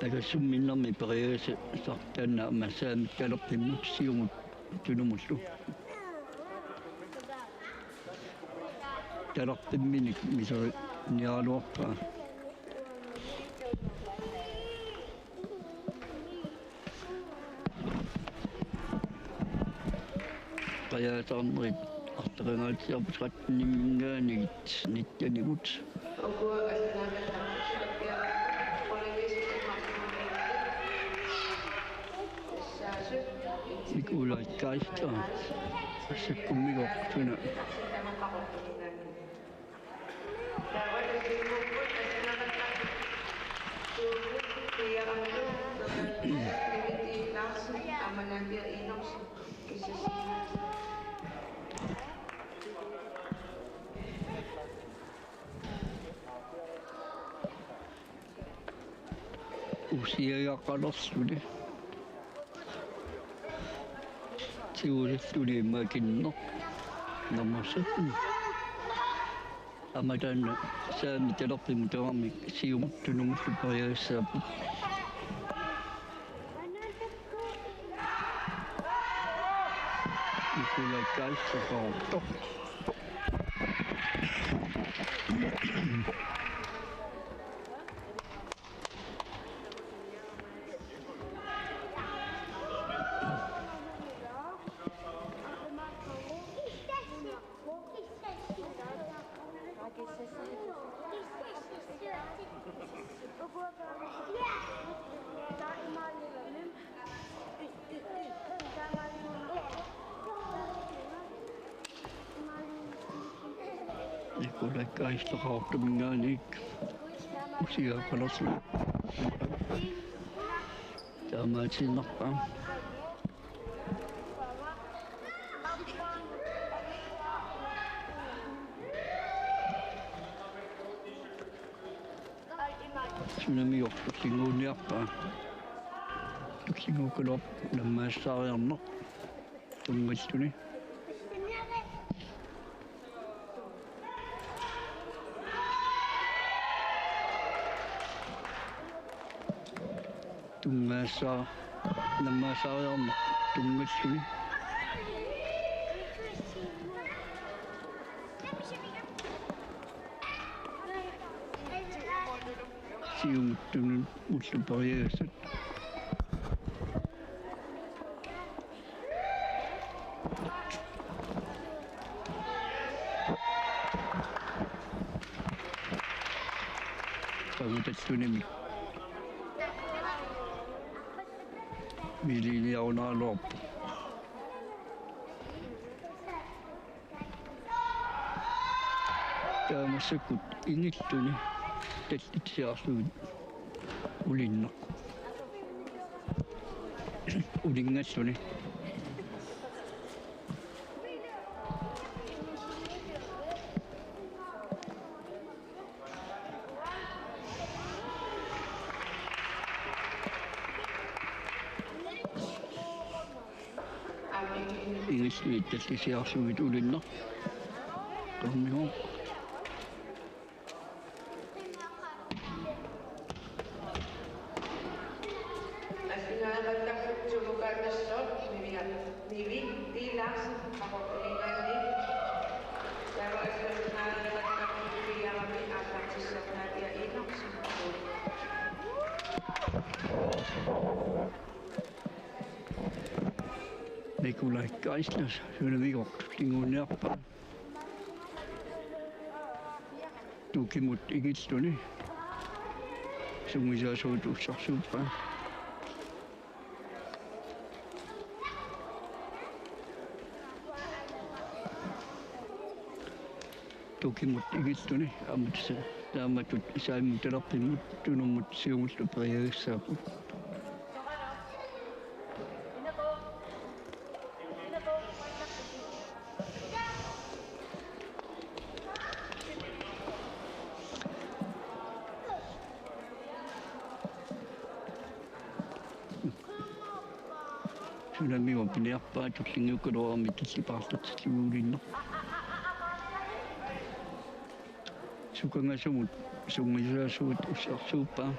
Tagassummiinnarmi periaasat taanna aamma saamik talerpimmut siumut tunumullu. Talerpimminik misiliiniaraluarpaa. Qajaasaarnerit artaqangaatsiarput tretten-iminngaanniit nitten-imut. Nikolaj Geisler, massakkut migooq suna. Usiagaqalerluni. Tigulilluni makinneq. Nummer sytten. Aamma taanna saamik talerpimmut tamarmik siumut tunumullu periaasaapput. Nikolaj Geisler-Rauter. Nikolaj Geisler-Rauterminngaanniit usiagaqalerluni. Taamaatiinnarpaa. Sunamiuk tullinnguunniarpaa. Tullinnguukkaluarpoq nammaassaariarneq tunngalluni. Tunngaassaa-, nammaassaariarneq tunngalluni. Siumuttunut ullut periagassat. Pangutallunimi. Mililiarunaluarpoq. Taamasakkut ingilluni tallitsisiarlugit ulinnaq. Ulinngalluni. Ingilluni tallitsisiarlugit ulinnaq. Tornio. Assigiinngitsorpassuit Tulukaannassuup Nivi, Nivi T. Larsen, Qaqortuminngaanniit. Taava assigiinngitsorpassuit Niviarami aallartissortaat Pia Enoksen. Nikolaj Geisler, Søndervigård, Linguuniarpa. Tukimut ingilluni. Sungiusaasuat ussarsuuppaa. Tukimut ingilluni, aamma tassa taamatut saammi talerpimmut tunummut siumullu periagassaapput. Sunamigooq piniarpaa tullinnguukkaluarami tallipaartartillugu ulinnaq. Sukangasumut sungiusaasuat ussarsuuppaa.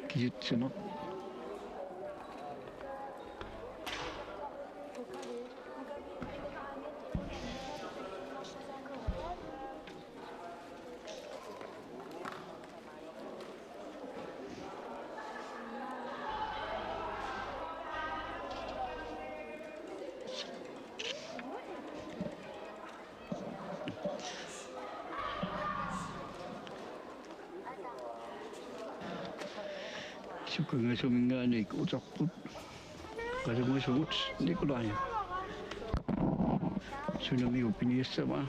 Kisitsineq. Sukangasuminngaanniit uterput. Qasumasumut Nikolaj. Sunamigooq piniassavaa.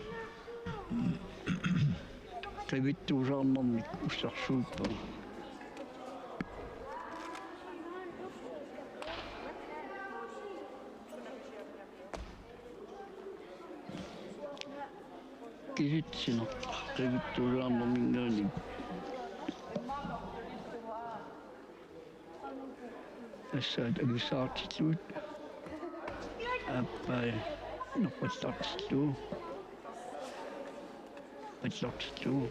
Qivittuusaarnermik ussarsuuppaa. Kisitsineq qivittuusaarnerminngaanniit. Assaat angusaartillugit. Aappaa nerpallartillugu. Pallartillugu.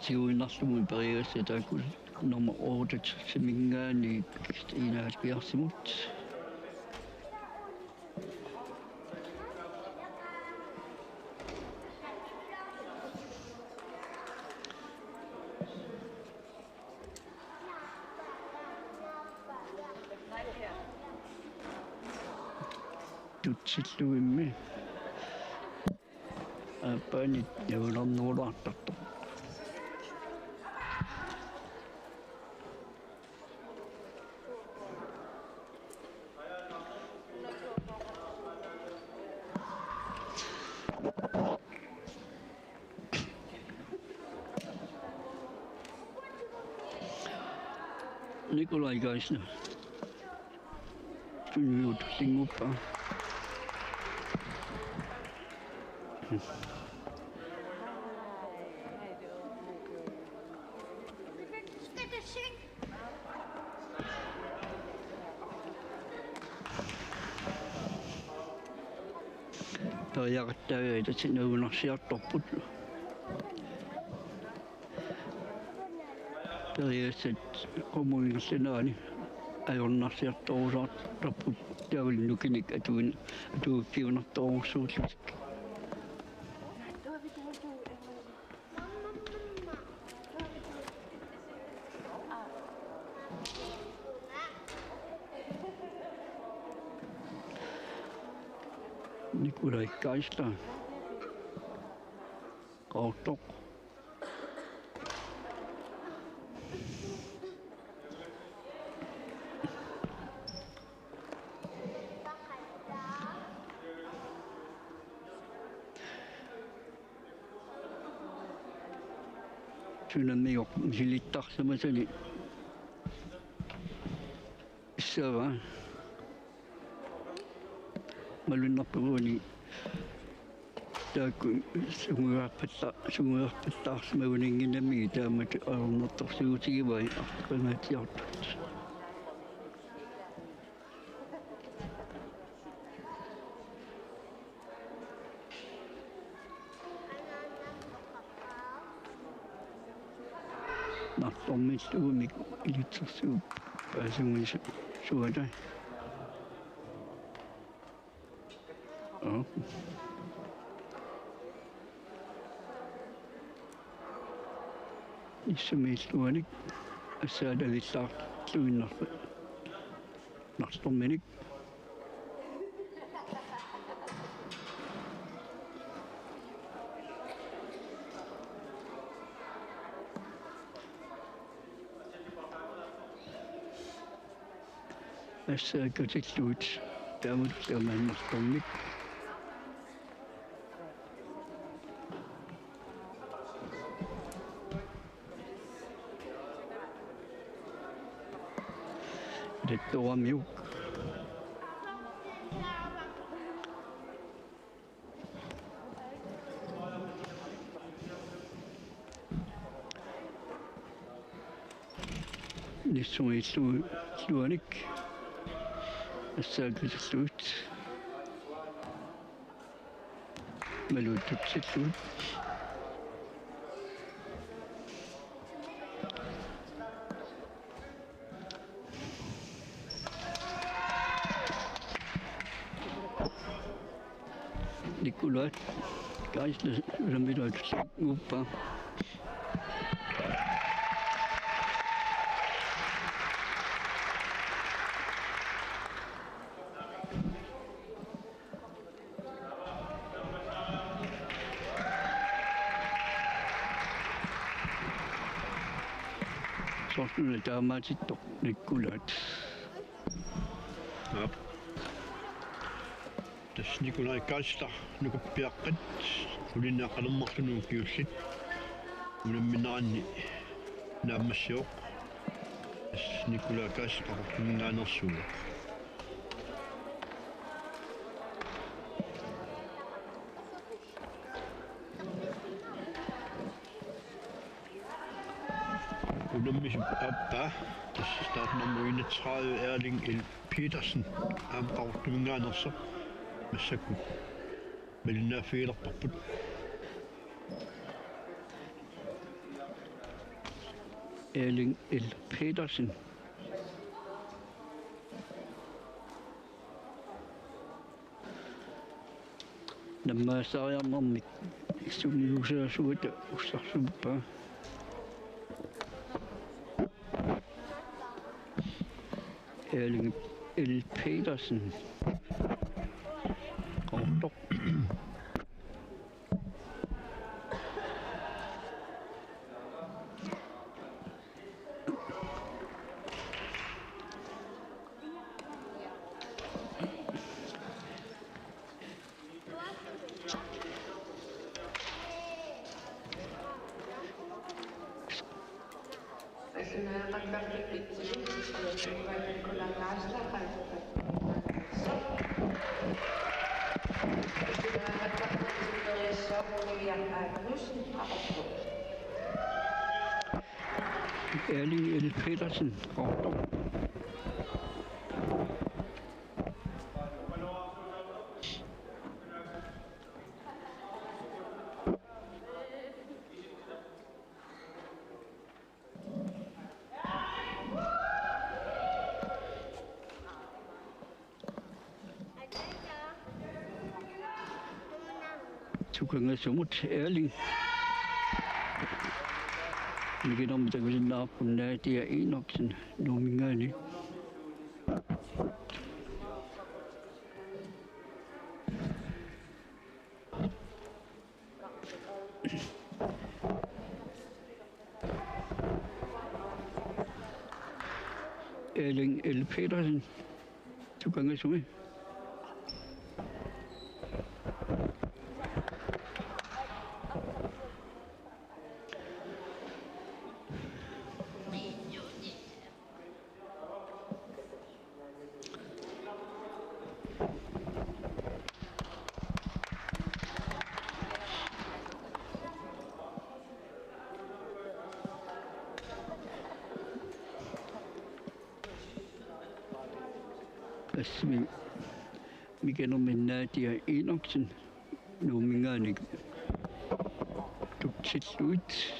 Tiguinnarlugu periagassat taakku nummer otteogtresiminngaanniit enoghalvfjerdsimut. Tutsillugimmi aappaanit niulernerulaartartoq. Nikolaj Geisler. Tunniuut linnguppa. Periaqattaavia tassa nagunarsiartorput. Periassat qummuinngerlinaani ajornarsiartorusaartarput. Taavalu nukinnik atuin-, atuiffiunartorujussuullutik. Nikolaj Geisler. Qaqortoq. Sunammigoq misilittarsimasani. Issava. Malunnarpoq uani. Taakku sungiuarpatta-, sungiuarpattaarsimaguninnginnamigit taamatut ajornartorsiutigivai artoqangaatsiartut. Naqormiilluunniit ilitsersuup paasunngitsoq suata. Aa. Nissumik illuanik assaat angillaarluinnarpoq. Naqorminik. Assaat katillugit taamatut taamaannartormik. Lettuamiuk. Nissumik illu-, illuanik. Assaat katillugit. Maluuttutsillugu. Nikolaj Geisler, Lammilaat Guppa. Soorlu taamaatittoq Nikolaat. Aap. Tassa Nikolaj Geisler nukappiaqqat ulinnaaqqalermarluni ukiullit unammineranni naammassivoq. Tassa Nikolaj Geisler Qaqortuminngaanneersuuvoq. Unammisut aappaa, tassa startnummer enogtredive, Erling L. Petersen, aamma Qaqortuminngaanneersoq, massakkut malinnaaffigilerparput. Erling L. Petersen. Nammaassaariarnermik sungiusaasuata ussarsuppaa. Erling L. Petersen. Qaqortoq. Erling L. Petersen, Qaqortoq. Kangasumut Erling. Mikinermik takusinnaavarput Nadia Enoksen Nuumminngaanniit. Erling L. Petersen, Tukangasumi. Assimi mikinermik Nadia Enoksen Nuumminngaanniit tutsillugit.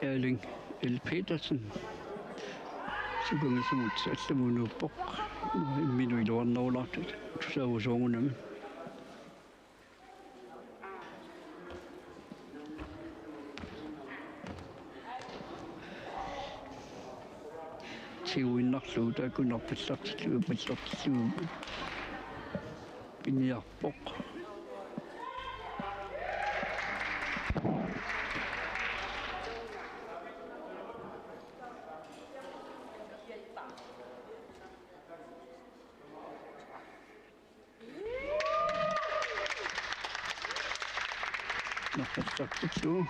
Erling L. Petersen. Tukangasumut allamut nuuppoq. Imminut iluarnerulaartut. Tusaavusoorunami. Siuinnarlugu taakku narpallartillugu, pallartillugu piniarpoq. Narpallartillugu.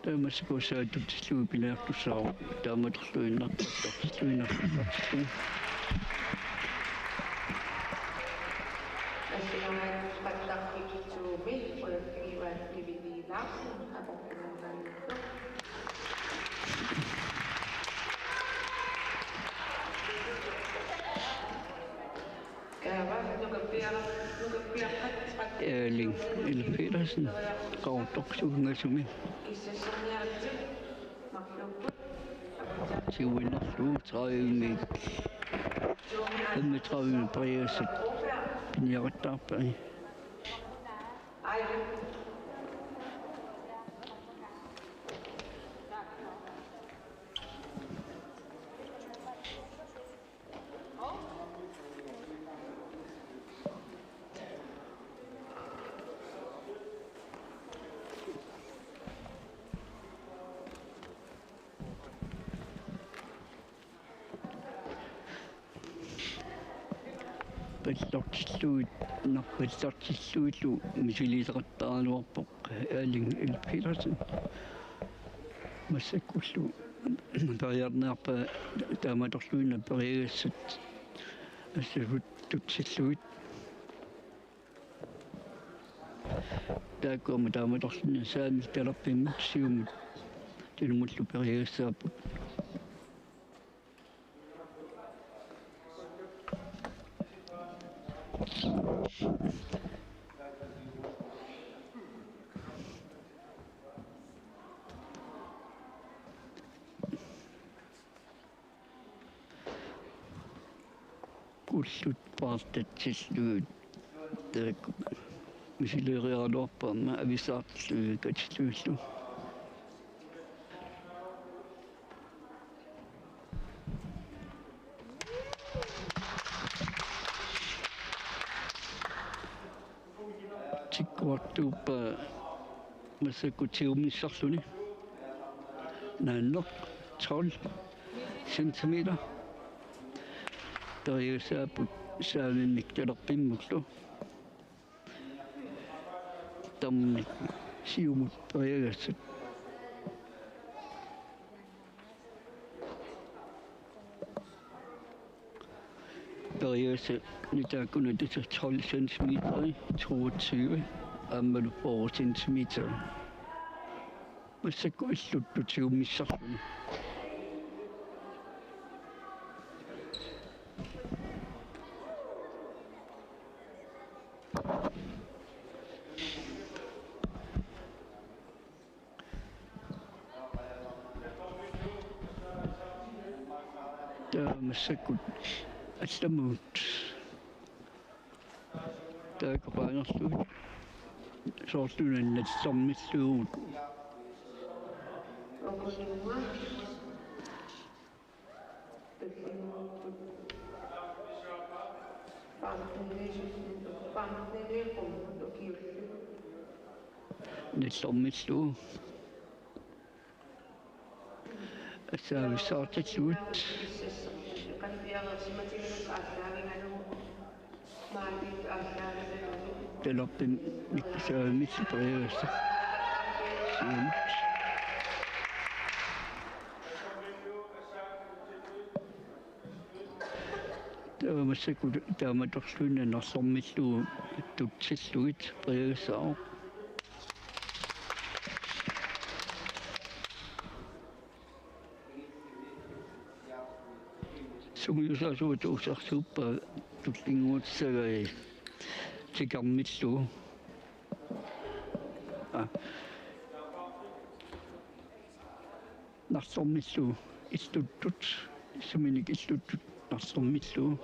Tamassi kusaatut tillugu piniartussaavoq. Taamatorluinnarpallartilluinnarpallartillugu. Nationalpallartillugu Olympic Ivan Lividi Larsen, aportunernaviittoq. Erling L. Petersen, Qaqortoq Tukangasumi. Siuinnarlugu tredive-mik, femogtredive-mik periaaseq piniarattaarpai. Pallartillugit, narpallartillugillu misiliisoqattaaraluarpoq Erling L. Petersen. Massakkullu periarniarpaa taamatorluinnaq periagassat assasut tutsillugit. Taakku aamma taamatorluinnaq saamik talerpimmut siumut tunumullu periagassaapput. Kullut paartatsillugit taakku misileeriaraluarput aamma avissaartillugit katillugillu. Tikkuartuuppaa massakkut siumissarluni. Naanneq tolv centimeter. Periagassaapput saamimmik talerpimmullu. Tamarmik siumut periagassat. Periagassat nutaakkunut tassa tolv centimeter, toogtyve, aammalu fyrre centimeter. Massakkut illuttut siumissarluni. Massakkut allamut taakku qaangerlugit soorlu una nallermilluuvugut. Nallermillugu. Assaavissaartillugit. Talerpinik saavimmi periarfissaq. Siumut. Taava massakkut taamatorluinnaq nallermillugu tutsillugit periarfissaavoq. Sungiusaasuata usersuuppa tullinnguutissagaat tikermillugu. Aa. Nallermillugu illuttut, suminik illuttut nallermillugu.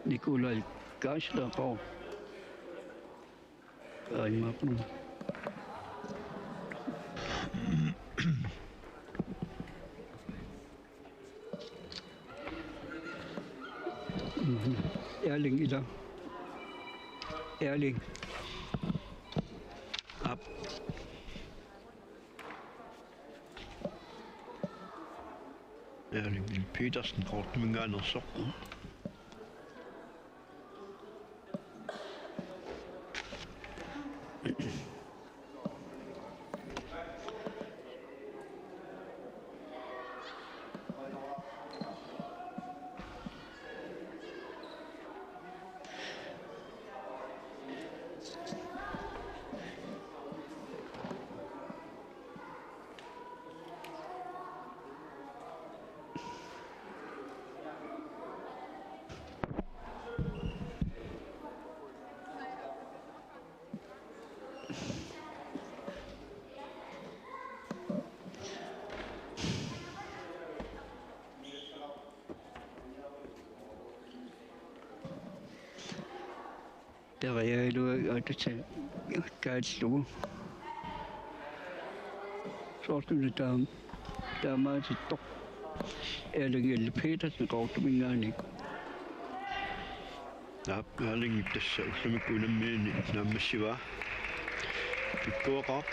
Nikolaj Geisler, Qaqortoq. Ai, maqun. Mhm. Erling, ila. Erling. Aap. Erling Petersen, Qaqortuminngaanneersoq. Terialuaatut kaallugu. Soorlu una taam-, taamaatittoq. Erling L. Petersen Qaqortuminngaanniit. Aap, Erling tassa ullumikkut unammineq naammassivaa. Pikkuaqaaq.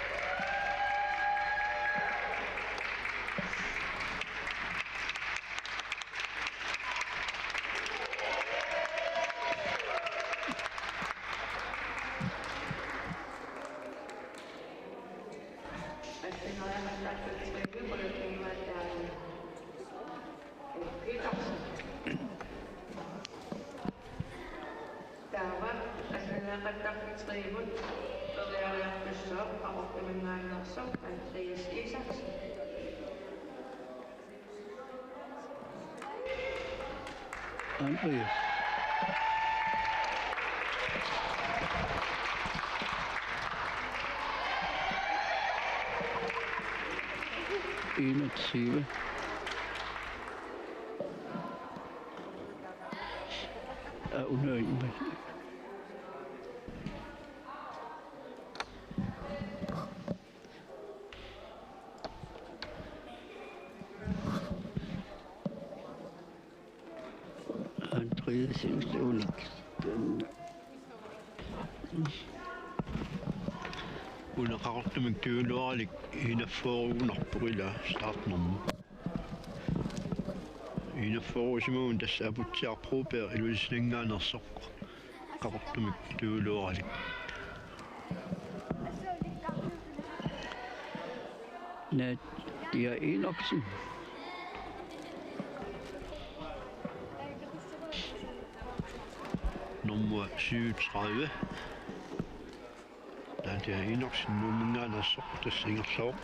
Taava assigiinngitsorpassuit periarfissaq Qaqortuminngaanneersoq Andreas Isaksen. Andreas. Enogtyve. Ah, unødig. Andreas Ulrik. Una Qaqortumik tyveluaralik enogfyrrenarpoq ila startnummer. Enogfyrreusimagunik tassa Aputsiaq Broberg Ilulissaninngaanneersoq. Qaqortumik tyveluaralik. Nadia Enoksen. Nummer syvogtredive. Nadia Enoksen, Nuumminngaanneersoq, tassa ingerlavoq.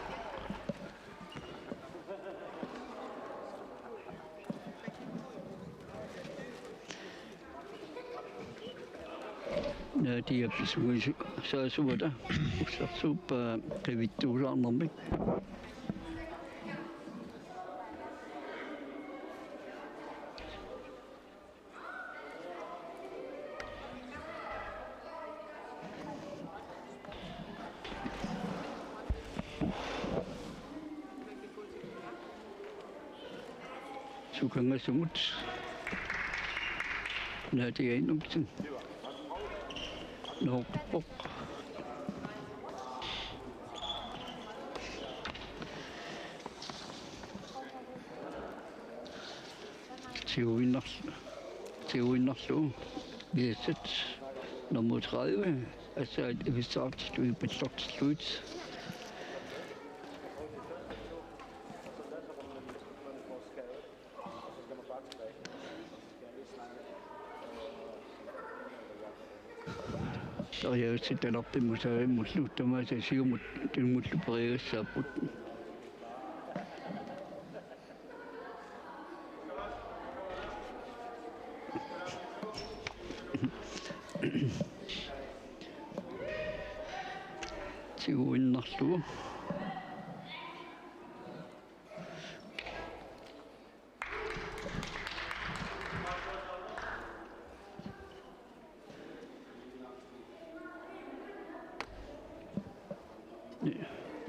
Tiapisuisu saasuata ussarsuuppaa qivittuusaarnermik. Sukangasumut Nadia Enoksen noorpok. Tiguinnarl-, tiguinnarlugu V S Z nummer tredive, asaat ivissaartillugit pallortillugit. Periaatsit talerpimmut saavimmullu tamaasa siumut tunngullu periagassaapput. Tiguinnarlugu.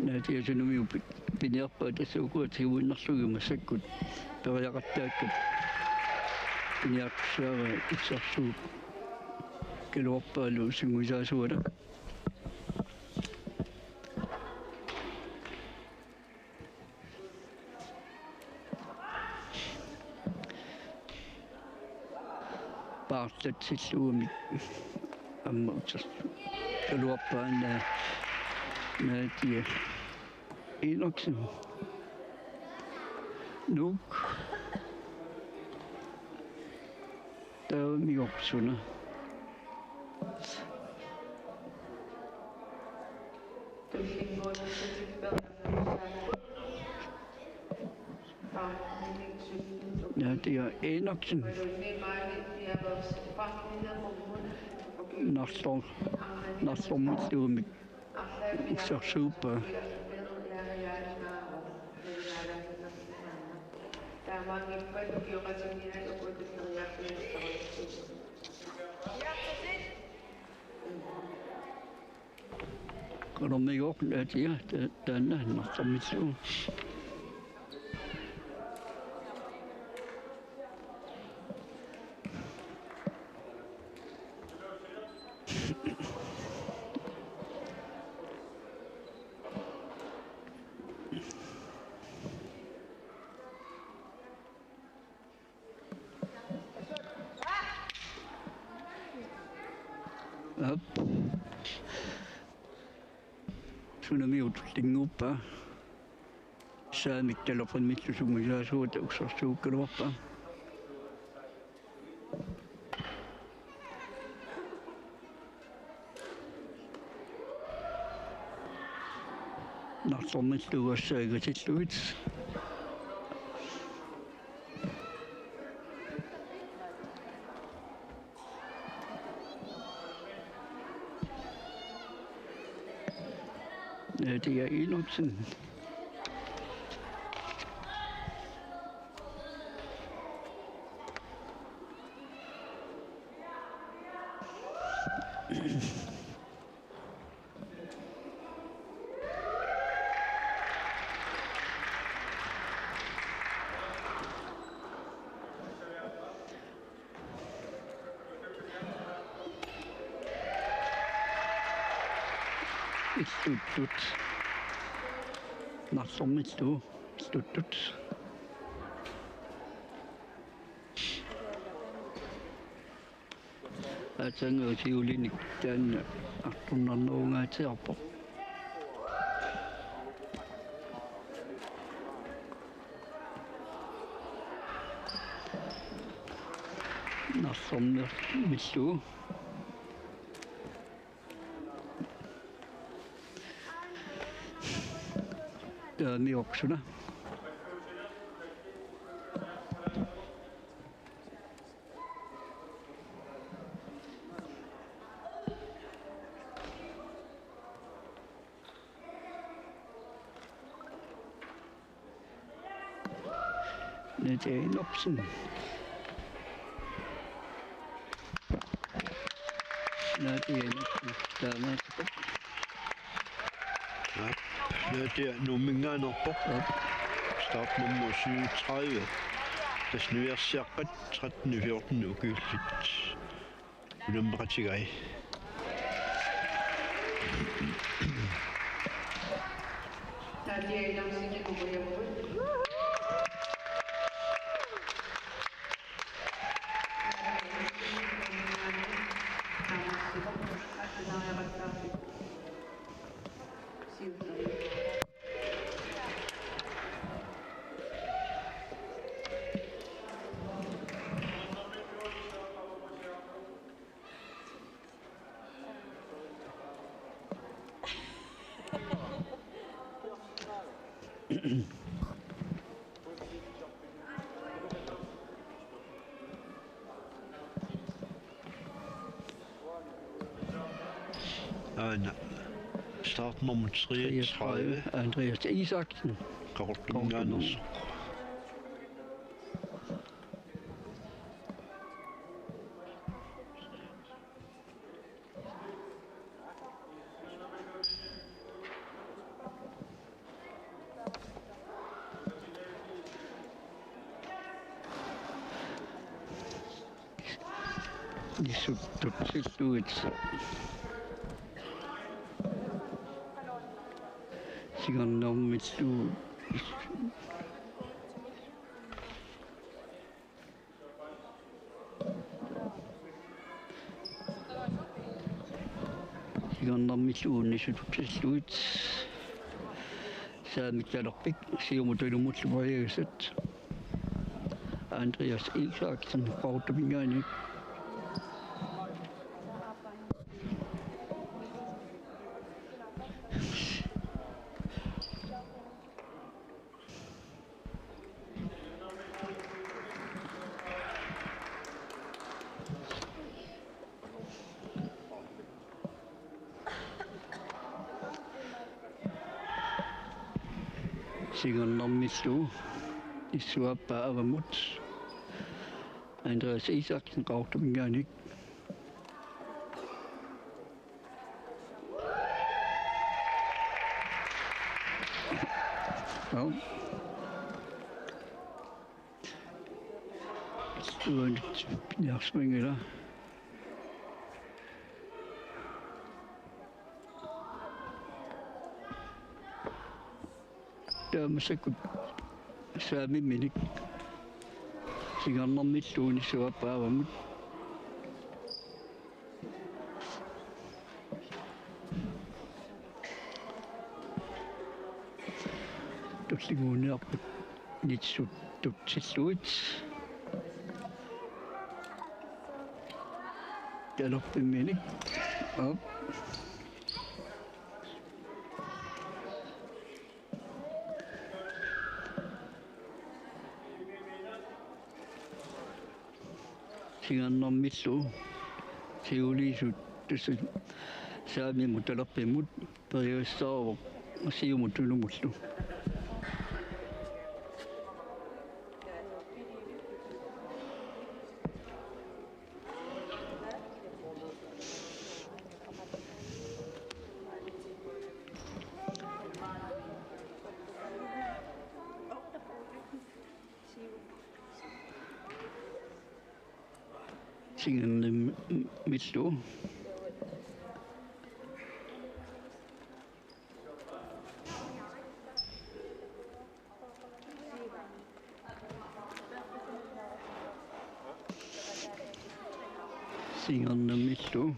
Naatiasunumi upi-, piniarpaa tassa ukua tiguinnarlugit massakkut periaqattaakkat piniartussaavai ussarsuup kaluarpaalu sungiusaasuata. Paarlatsillugumik aamma uterlu kaluarpaannaa Nadia Enoksen. Nuuk. Taava miorpsuna. Nadia Enoksen. Narlor-, narlormilluumik ussarsuuppaa. Qanormigooq Nadia ta-, taanna narlormillugu. Aap. Sunamiut tullinnguuppaa. Saamik talerpimmillu sungiusaasuata ussarsuukkaluarpaa. Narlormillugu assaagatilluit. Nadia Enoksen. Illuttut. Narlormillugu illuttut. Aatsaannguaq siulinik taanna artornarnerungaatsiarpoq. Narlormillugu. Taava miorpsuna. Nadia Enoksen. Nadia Enoksen. Taamaattoq. Ja. Nadia Nuumminngaanneerpoq. Ja. Startnummer syvogtredive. Tassa niviarsiaqqat tretten fjorten ukiullit unammeqatigai. Nadia Enoksen, Kukujavugut. Aana startnummer treogtredive, Andreas Isaksen. Qaqortuminngaanneersoq. Nissut tutsilluit. Singernermilluunniit. Singernermilluunniit tutsilluit. Saamik talerpik, siumut tunumullu periagasat. Andreas Isaksen, Qaqortuminngaanniit. Singernermillu issuaappaa avammut. Andreas Isaksen, Qaqortuminngaanniit. Au. Uanut niarsmingila. Taamasakkut saamimminik singernermilluunniit issuaappaa avammut. Tullinnguuniarput nissut tutsilluit. Talerpimminik. Op. Singernermillu siuliisut tassa saamimmut talerpimmut periagassaavoq siumut tunumullu. Singernermillu. Singernermillu.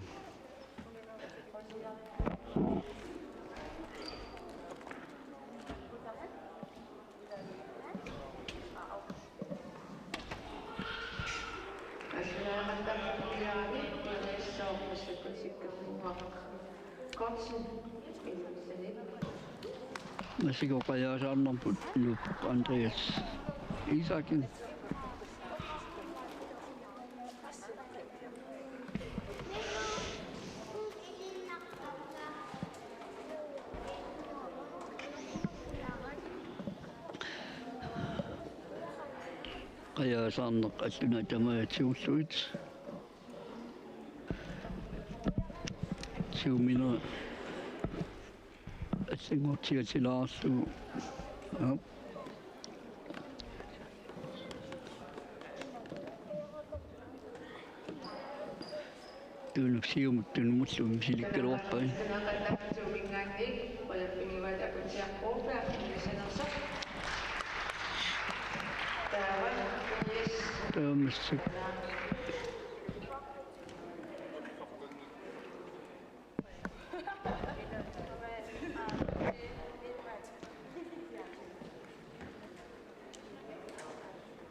Massakkut qajaasaarnarput Nuup Andreas Isaksen. Qajaasaarneq allunaatamaatiullugit. Siuminera allanngortigatsilaarlugu. Aap. Tunuk siumut tunumullu misilikkaluarpai. Taamaassuk.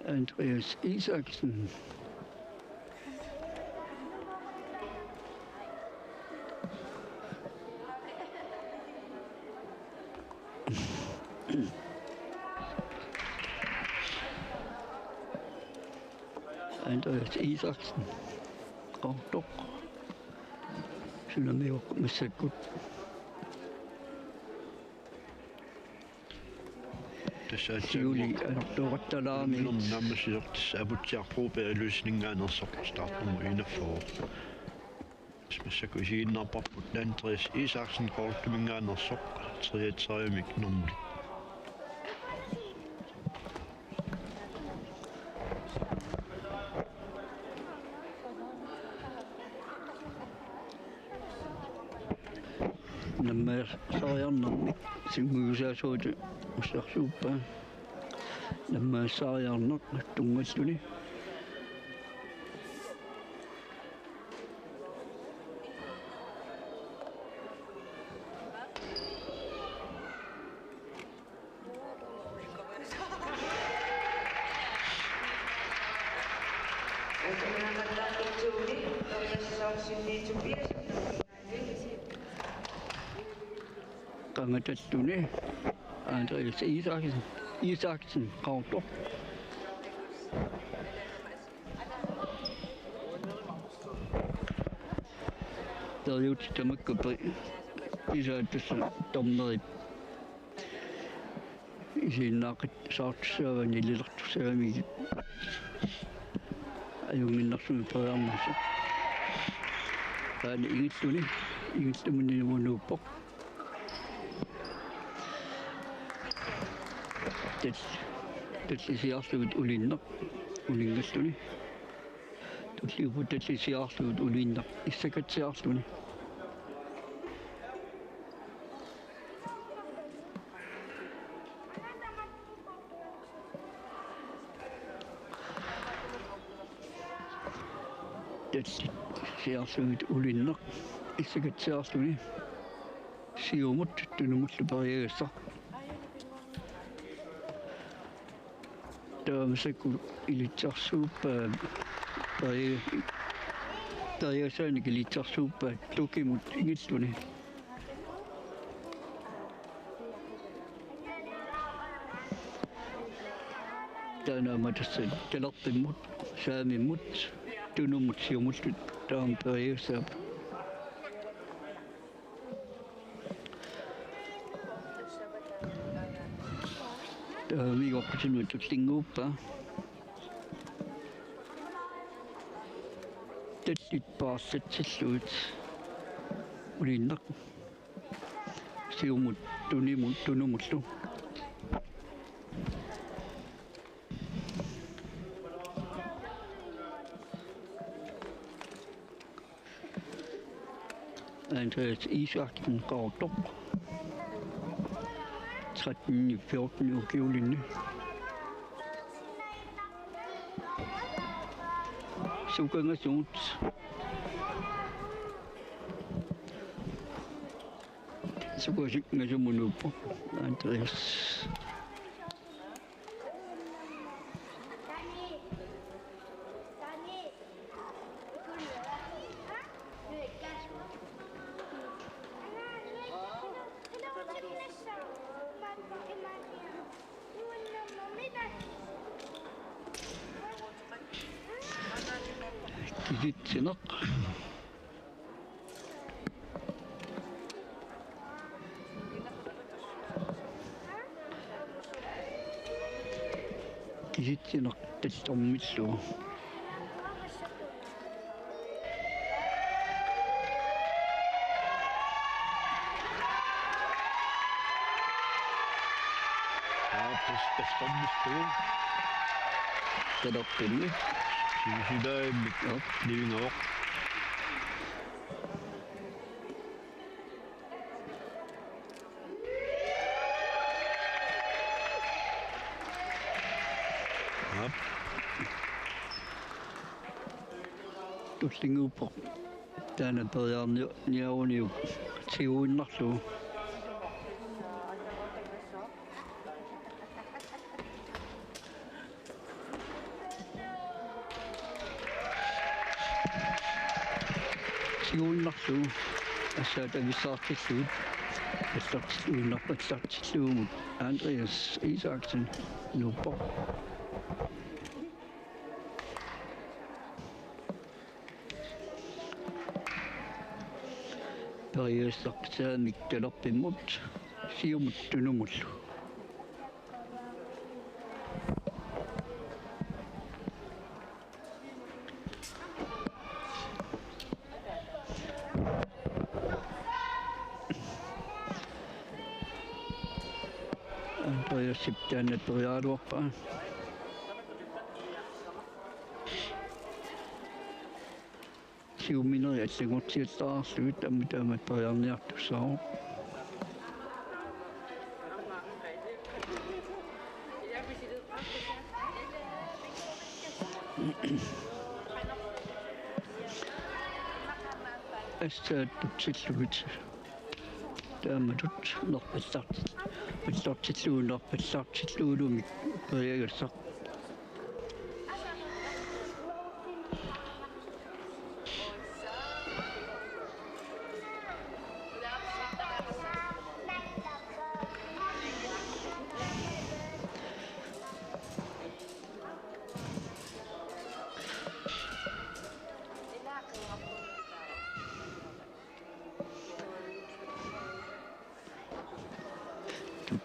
Andreas Isaksen. Andreas Isaksen. Qaqortoq. Sunamiuq massakkut. Tassa Siuli aamma anartoqattalaarmi. Naammassisoq tassa Aputsiaq Broberg Olufseniminngaanneersoq, startnummer enogfyrre. Massakkut isiginnaarparput Andreas Isaksen Qaqortuminngaanneersoq, treogtredive-mik normu. Nammassariarnermik sinngujusaasuata ussarsuuppaa. Nammassariarneq tunngalluni. Qangatalluni Andreas Isaksen, Isaksen, Qaqortoq. Periutsit tamakku pe-, pisaat tassa dommerip isiginnaaqattaartussaavani ililertussaavami ajunnginnersumik periarnersoq. Taanna ingilluni, ingilluminni nuuppoq. Tal-, tallisiarlugit ulinneq, uninngalluni. Tulliuppoq tallisiarlugit ulinneq, issakatsiarluni. Tallisiarlugit ulinneq, issakatsiarluni. Siumut tunumullu periagassaq. Taava massakkut ilitsersuuppaa, peri-, periagasaanik ilitsersuuppaa Tukimut ingilluni. Taanna aamma tassa talerpimmut, saamimmut, tunumut siumullu taama periagassaapput. Taava umiuaqqutinnut tullinnguuppaa. Tallit paarlatsillugit ulinneq. Siumut tunimut tunumullu. Andreas Isaksen, Qaqortoq. Tretten fjorten ukiulinni. Sukangasumut. Sukasingasumut nuuppoq Andreas. Kisitsineq. Isitsineq tallermillugu. Aap, tallermillugu. Talerpimmi. Sivisulaarmik. Aap. Nivingavoq. Aap. Tullinnguuppoq. Taanna periarni-, niaruniuk tiguinnarlugu. Tiguinnarlugu, assaat avissaartillugit, pallartilluinnarpallartillugumut Andreas Isaksen nuuppoq. Periarfissarsiornermik talerpimmut, siumut tunumullu. Andreasip taanna periaraluarpaa. Siumineri allanngortiallaarlugit aamma taama periarniartussaavoq. Assaat tutsillugit. Taamatut nerpallartit-, pallartillugu nerpallartillugulumi periagassaq.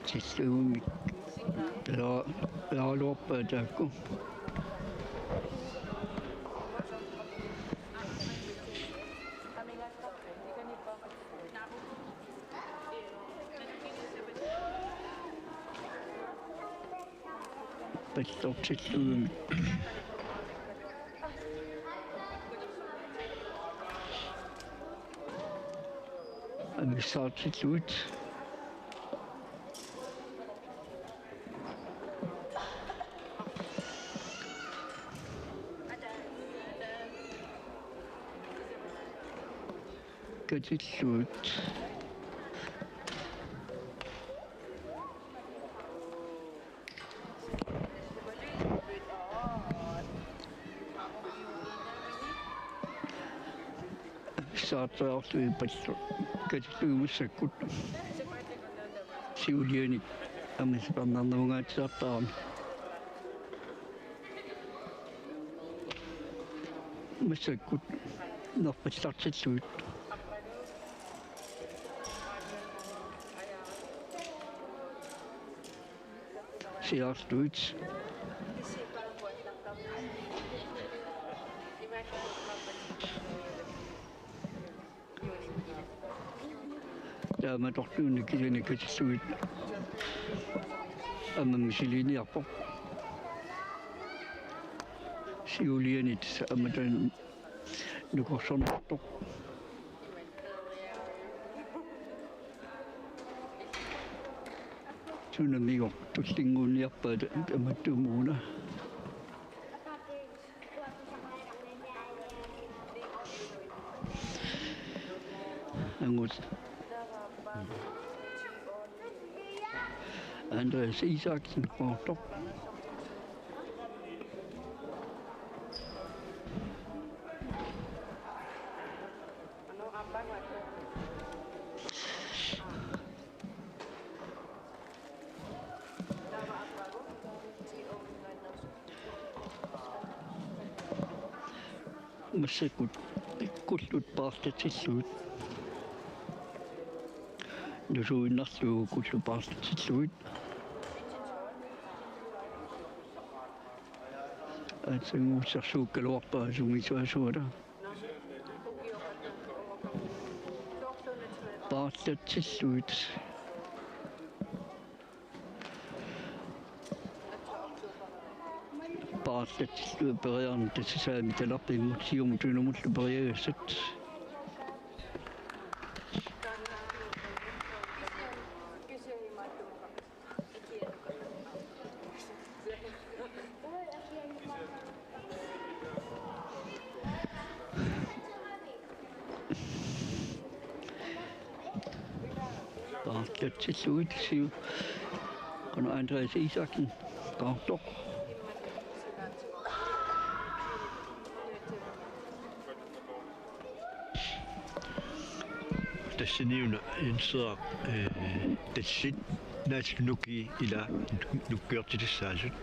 Tutsillugumik. Pera-, periaraluarpaa taakku. Pallartillugit. Avissaartillugit. Katillugit. Saatsaarluippallu. Katillugit massakkut. Siuliani. Aamma sipaarnarnerungaatsiartarami. Massakkut nerpallartillugit. Siaarluit. Taamatorluunniit kisianni katillugit. Aamma misiliiniarpoq. Siulianit aamma taanna nukorsornartoq. Sunamigoq tullinnguunniarpaat tamatumuuna. Angus. Andreas Isaksen, Qaqortoq. Massakkut kullut paarlatsillugit. Nusuinnarlugu kullut paarlatsillugit. Aatsaannguaq ussarsuukkaluarpaa sungiusaasuata. Paarlatsillugit. Paarlatsillugit periarneq tassa saamitalerpimmut siumut tunumullu periagassat. Paarlatsillugit siu-, qanoq Andreas Isaksen, qaartoq. Tassaniuna inseraq, eh, tallit naatsunuki ila nukkiortitassaasut.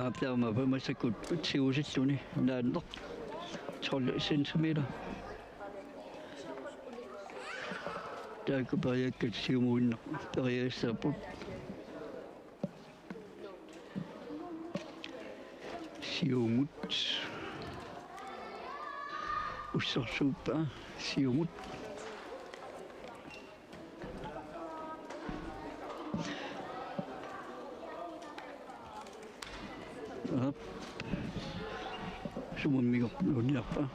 Aap, taamaappoq massakkut siusilluni naanneq tolv centimeter. Taakku periakkat siumuinnaq periagassaapput. Siumut. Ussarsuuppaa siumut. Aap. Sumummigoq nuunniarpa.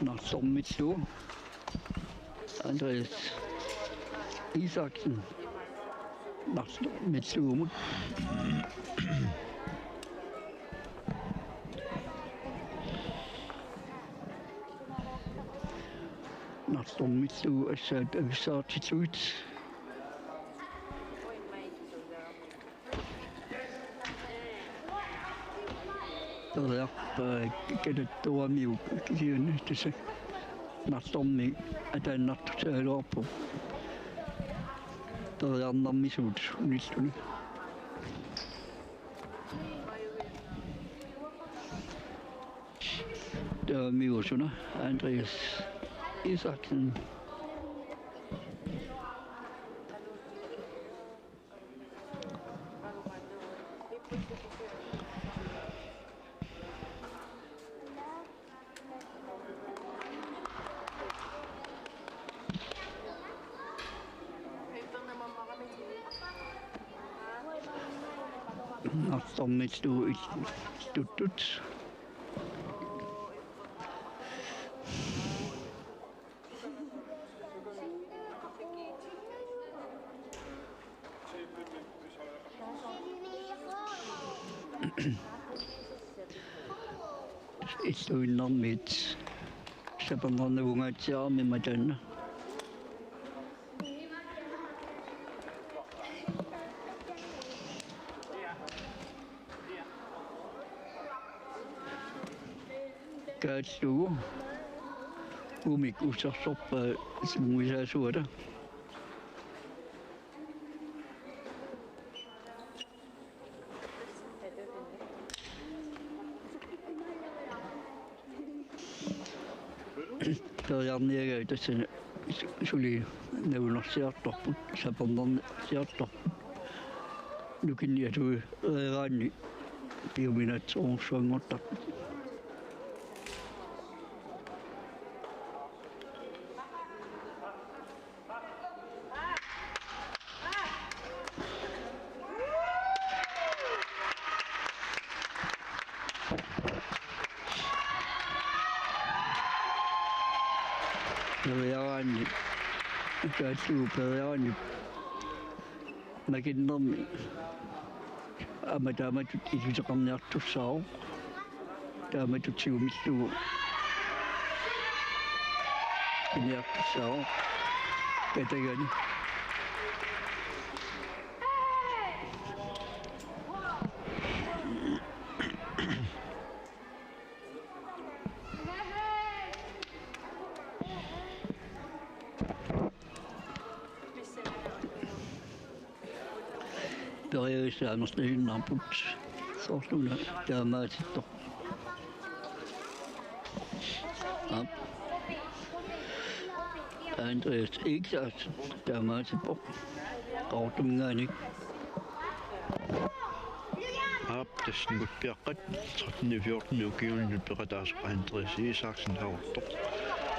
Narsormillugu Andreas Isaksen. Narsormillugu. Narsormillugu assaat avissaartillugit. Periarpaa katattuamiuk kisianni tassa narsormi ataannartussaagaluarpoq. Periarnermisuut unilluni. Taamiusuna Andreas Isaksen. Artornillu illuttut. Illuinnarmiit sapernernagunngaatsiarami mataanna. Kaallugu umik ussarsorpaa sungiusaasuata. Periarniagai tassani su-, suli nalunarsiartorput, sapernersiartorput. Nukinnik atuereeraanni piuminaatsorujussuanngortarput. Periaraanni, kaallugu periaraanni. Nakinnermi aamma taamatut iluseqarniartussaavoq. Taamatut siumillugu piniartussaavoq katagani. Periarfissaq amerlasiinnarpoq soorlu una taamaatittoq. Aap. Andreas Isaksen taamaasippoq. Qaqortuminngaanniit. Aap, tassa nukappiaqqat tretten fjorten ukiulinni peqataasoq Andreas Isaksen Qaqortoq.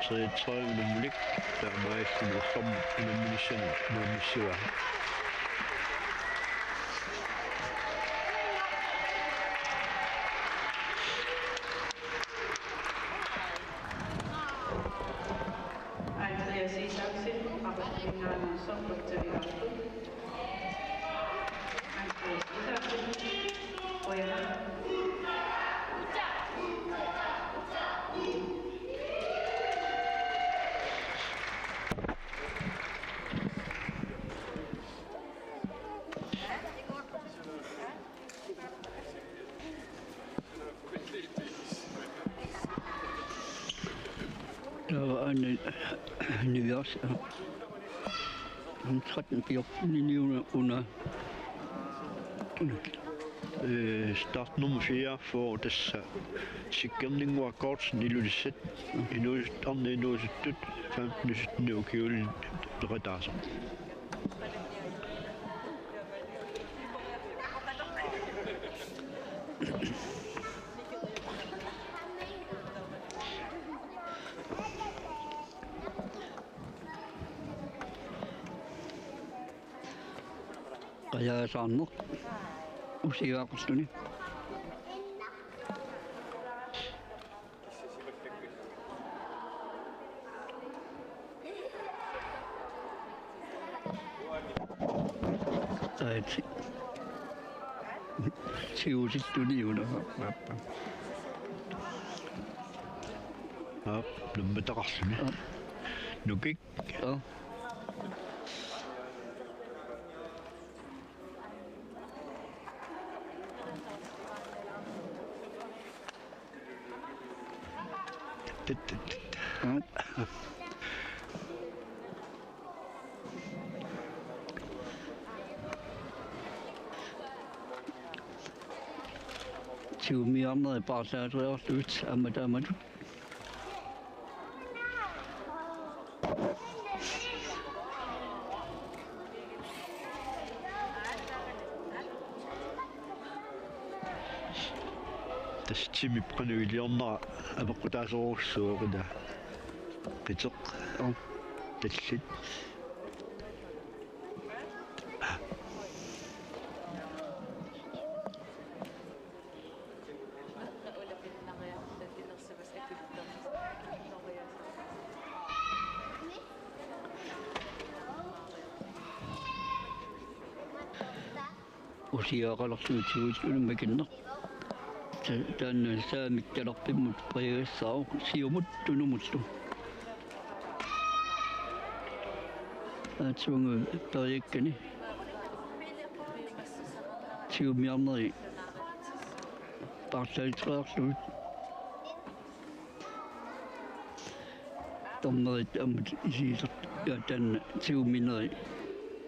Serie tre unammilik taamaalilluni ullormut unamminissaanut unammissivaat. Andreas Isaksen, Qaqortuminngaanneersoq, qutsavigaarput. Andreas Isaksen, qujanaq. Taava aana niviarsi-, tretten fjorten-ini una, una, una, øh, startnummer fireogfyrre, tassa Sikkerninnguaq Kortsen Ilulissat, inuusut-, arnat inuusuttut femten sytten ukiulinni peqataasoq. Qajaasaarneq usiaaqarluni. Aatsi. Siusittuniuna. Aap, nammataqarluni. Aap. Nukik. Aap. Tit, tit, tit. Tigummiarnerit paarlaateriarlugit aamma taamatut. Tassa timip qanoq iliornera apeqqutaasorujussuuvoq, ila. Qiteq. Aa. Tallit. Usiaaqalerlugu tigulluni makinneq. Ta-, taanna saamik talerpimmut periagassaavoq siumut tunumullu. Aatsivunga periakkani. Tigummiarneri paarlaaliteriarlugit. Dommerit aamma isigisartut, ja, taanna tigumminerit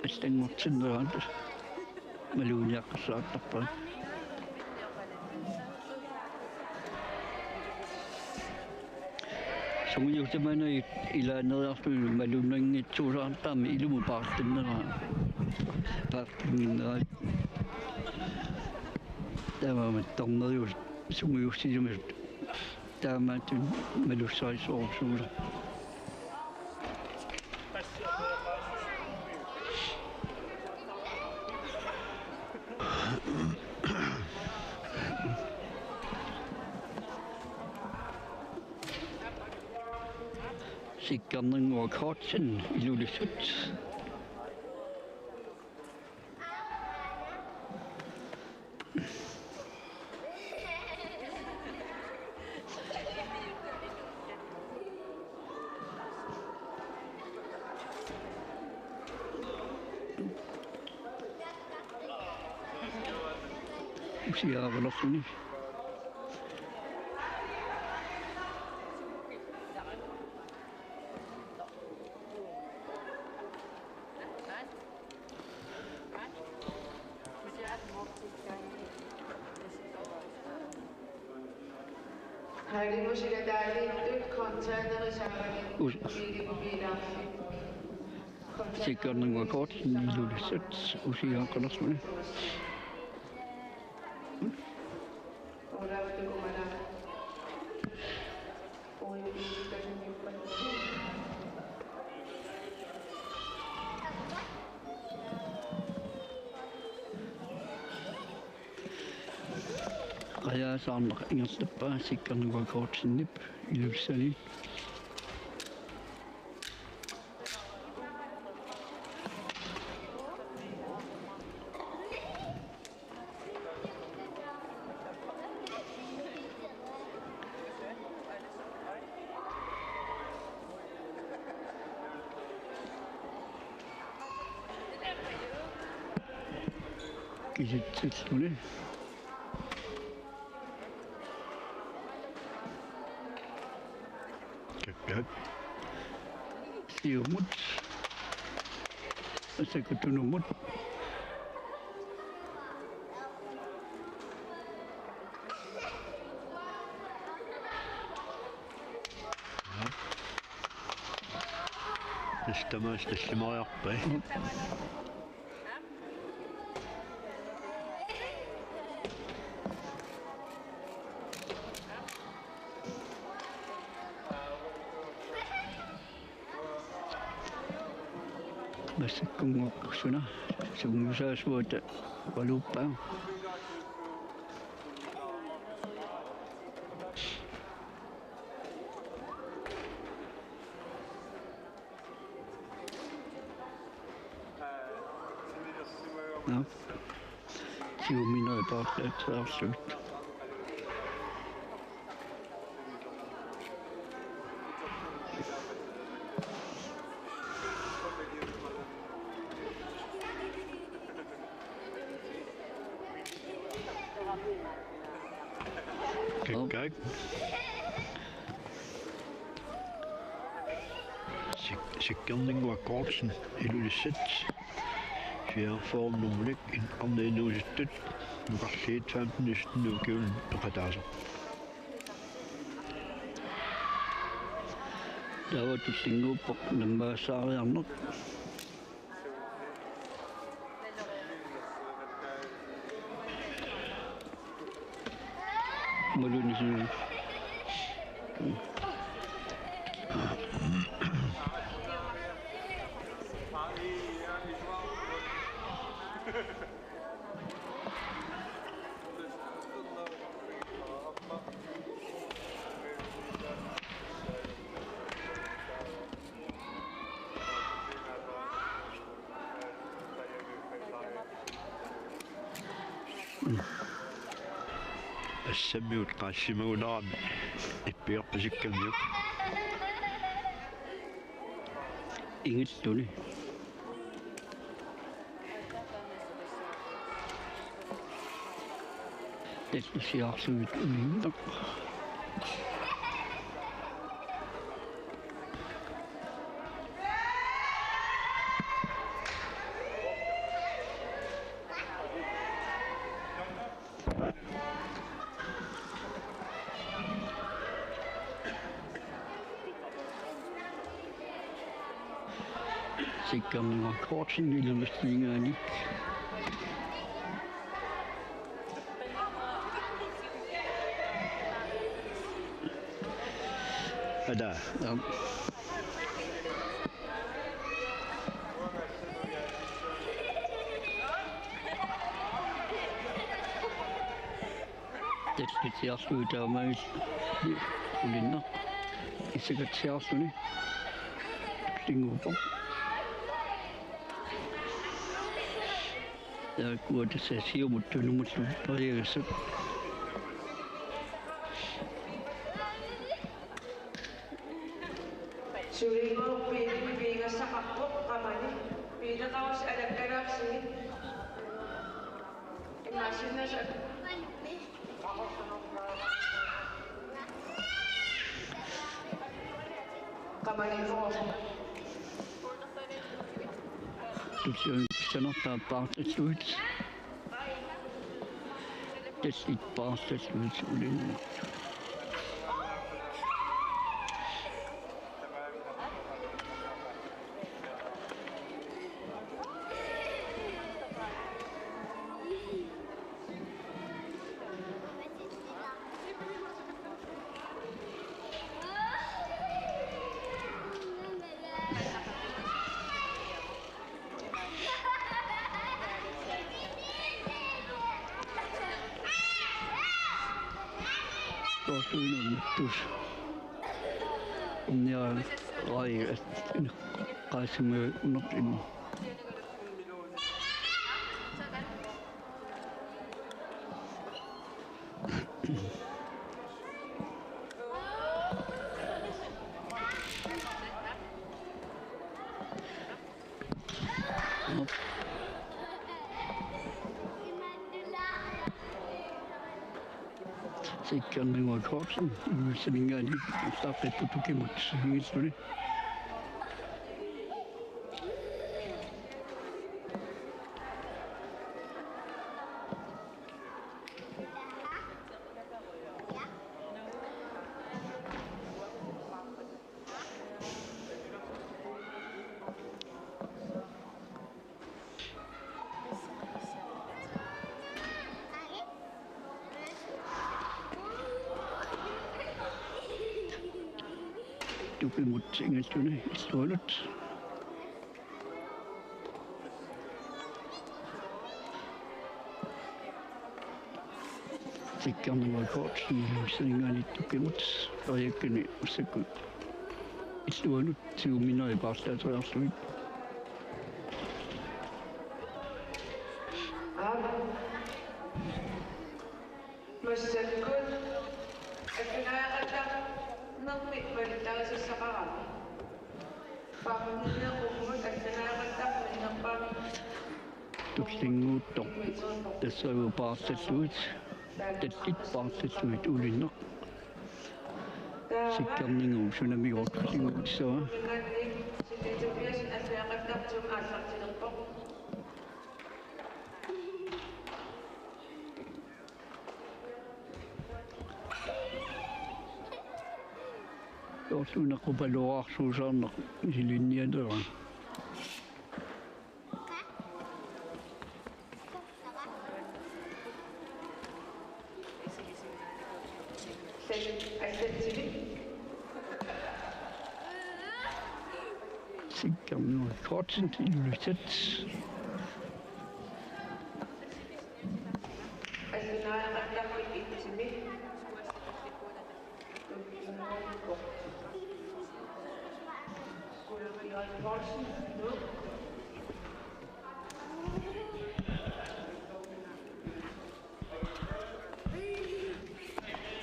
allanngortinneraat maluginiaqqissaartarpaat. Sungiusimanerit ilaaneriarlugit malunnanngitsuusaartarami ilumut paartinneraa. Paartinnginneraa. Taamaammat dommeriusut sungiussimasut taamaattunik malussarissorujussuuvoq. Sikkerninnguaq Kortsen Ilulissat. Usiaavalerluni. Halimusilataaliittut containerit saamani Us- biilimut biilaarfik. Sikkerninnguaq Kortsen Ilulissat usiaaqalerluni. Qajaasaarneq ingerlappaa Sikkerninnguaq Kortsenip Ilulissani. Kisitsilluni. Kakkaak. Siumut. Massakkut tunumut. Tassa tamaasa tallimariarpai. Massakkunngooq suna sungiusaasuata valuuppaa. Nå. Siumineripaartaatsaarlugu. Kakkaak. Sik-, Sikkerninnguaq Kortsen Ilulissat. Fireogfyrre nummerik arnat inuusuttut. Nukarliit femten sytten ukiuni peqataasoq. Taava tullinnguuppoq nammaassaariarneq. Malunisuun. Assamiut qassimagunarami ippiorpasikkamiuk. Ingilluni. Tallitsiarluit ulinnaq. Sikkerninnguaq Kortsen Ilulissaninngaanniit. Ada. Aap. Tallitsiarlugu taamaalilluni ulinnaq. Issakatsiarluni. Tullinnguuppoq. Taakkua tassa siumut tunumullu periagassat. Suliivoq biili piigassaqarpoq qamani. Biileqarussi alakkalaarsigit. Immaqa sinnasoq. Qamani. Tulliani pissanartaa paarlallugit. Tallit paarlallugit ulinnaq. Orsuinun tus. Unnia rai at ina qasimui unut in. Sikkerninnguaq Kortsen, Seminngaanniit, taqqippoq tukimut, ingilluni. Tukimut ingilluni illuanut. Sikkerninnguaq Kortsen, Seminngaanniit tukimut, periakkani massakkut illuanut tigumineri paarlaateriarlugit. Aap. Massakkut attunaaqattaarnermi malittarisassaqarami. Paarniniaqummut attunaaqattaarnermi. Tullinnguuttoq tassaavoq paarlallugit, tallit paarlallugit ulinneq. Sikkerninnguup sunamigooq tullinnguutissavaa. Soorlu una qupaloorsuusaarneq isilinnialera. Sikkerninnguaq Kortsen, Ilulissat.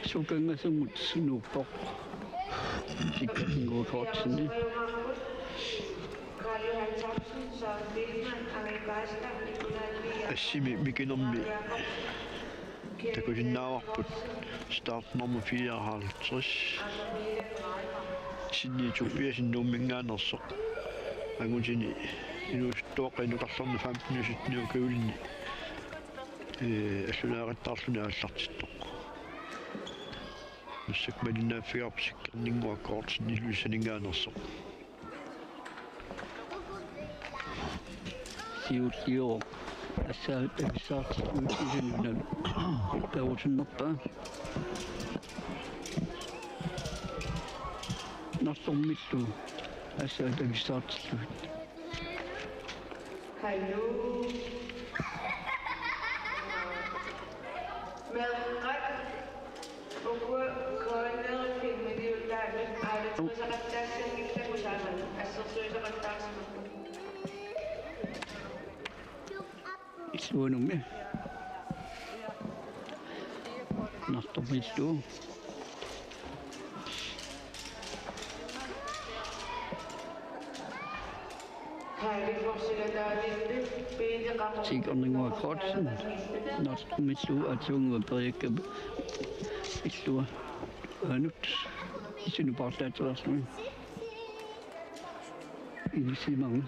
Sukangasumut nuuppoq. Sikkerninnguaq Kortsen. Assimi mikinermi takusinnaavarput startnummer fireoghalvtreds. Sini Tobiassen Nuumminngaanneersoq. Angutini inuusuttuaqqat inukarlorneq femten sytten ukiulinni. Ee, allunaaqattaarluni aallartittoq. Massakkut malinnaaffigaarput Sikkerninnguaq Kortsen Ilulissaninngaanneersoq. Siulliuvoq. Assaat avissaartillugu isinuna perusunnerpaa. Nalornillu assaat avissaartillugit. Hallo. Meeqqat. Ukua grønne filmiliutaanut aalatserisaqattaassanngillat usaammat assersuisaqattaarsimapput. Illuanummi. Nartorpillu. Sikkerninnguaq Kortsen, Nartorpillu, aatsaannguaq Periakkap illua. Anut, isinut paarlaateriarluni. Inissimagu.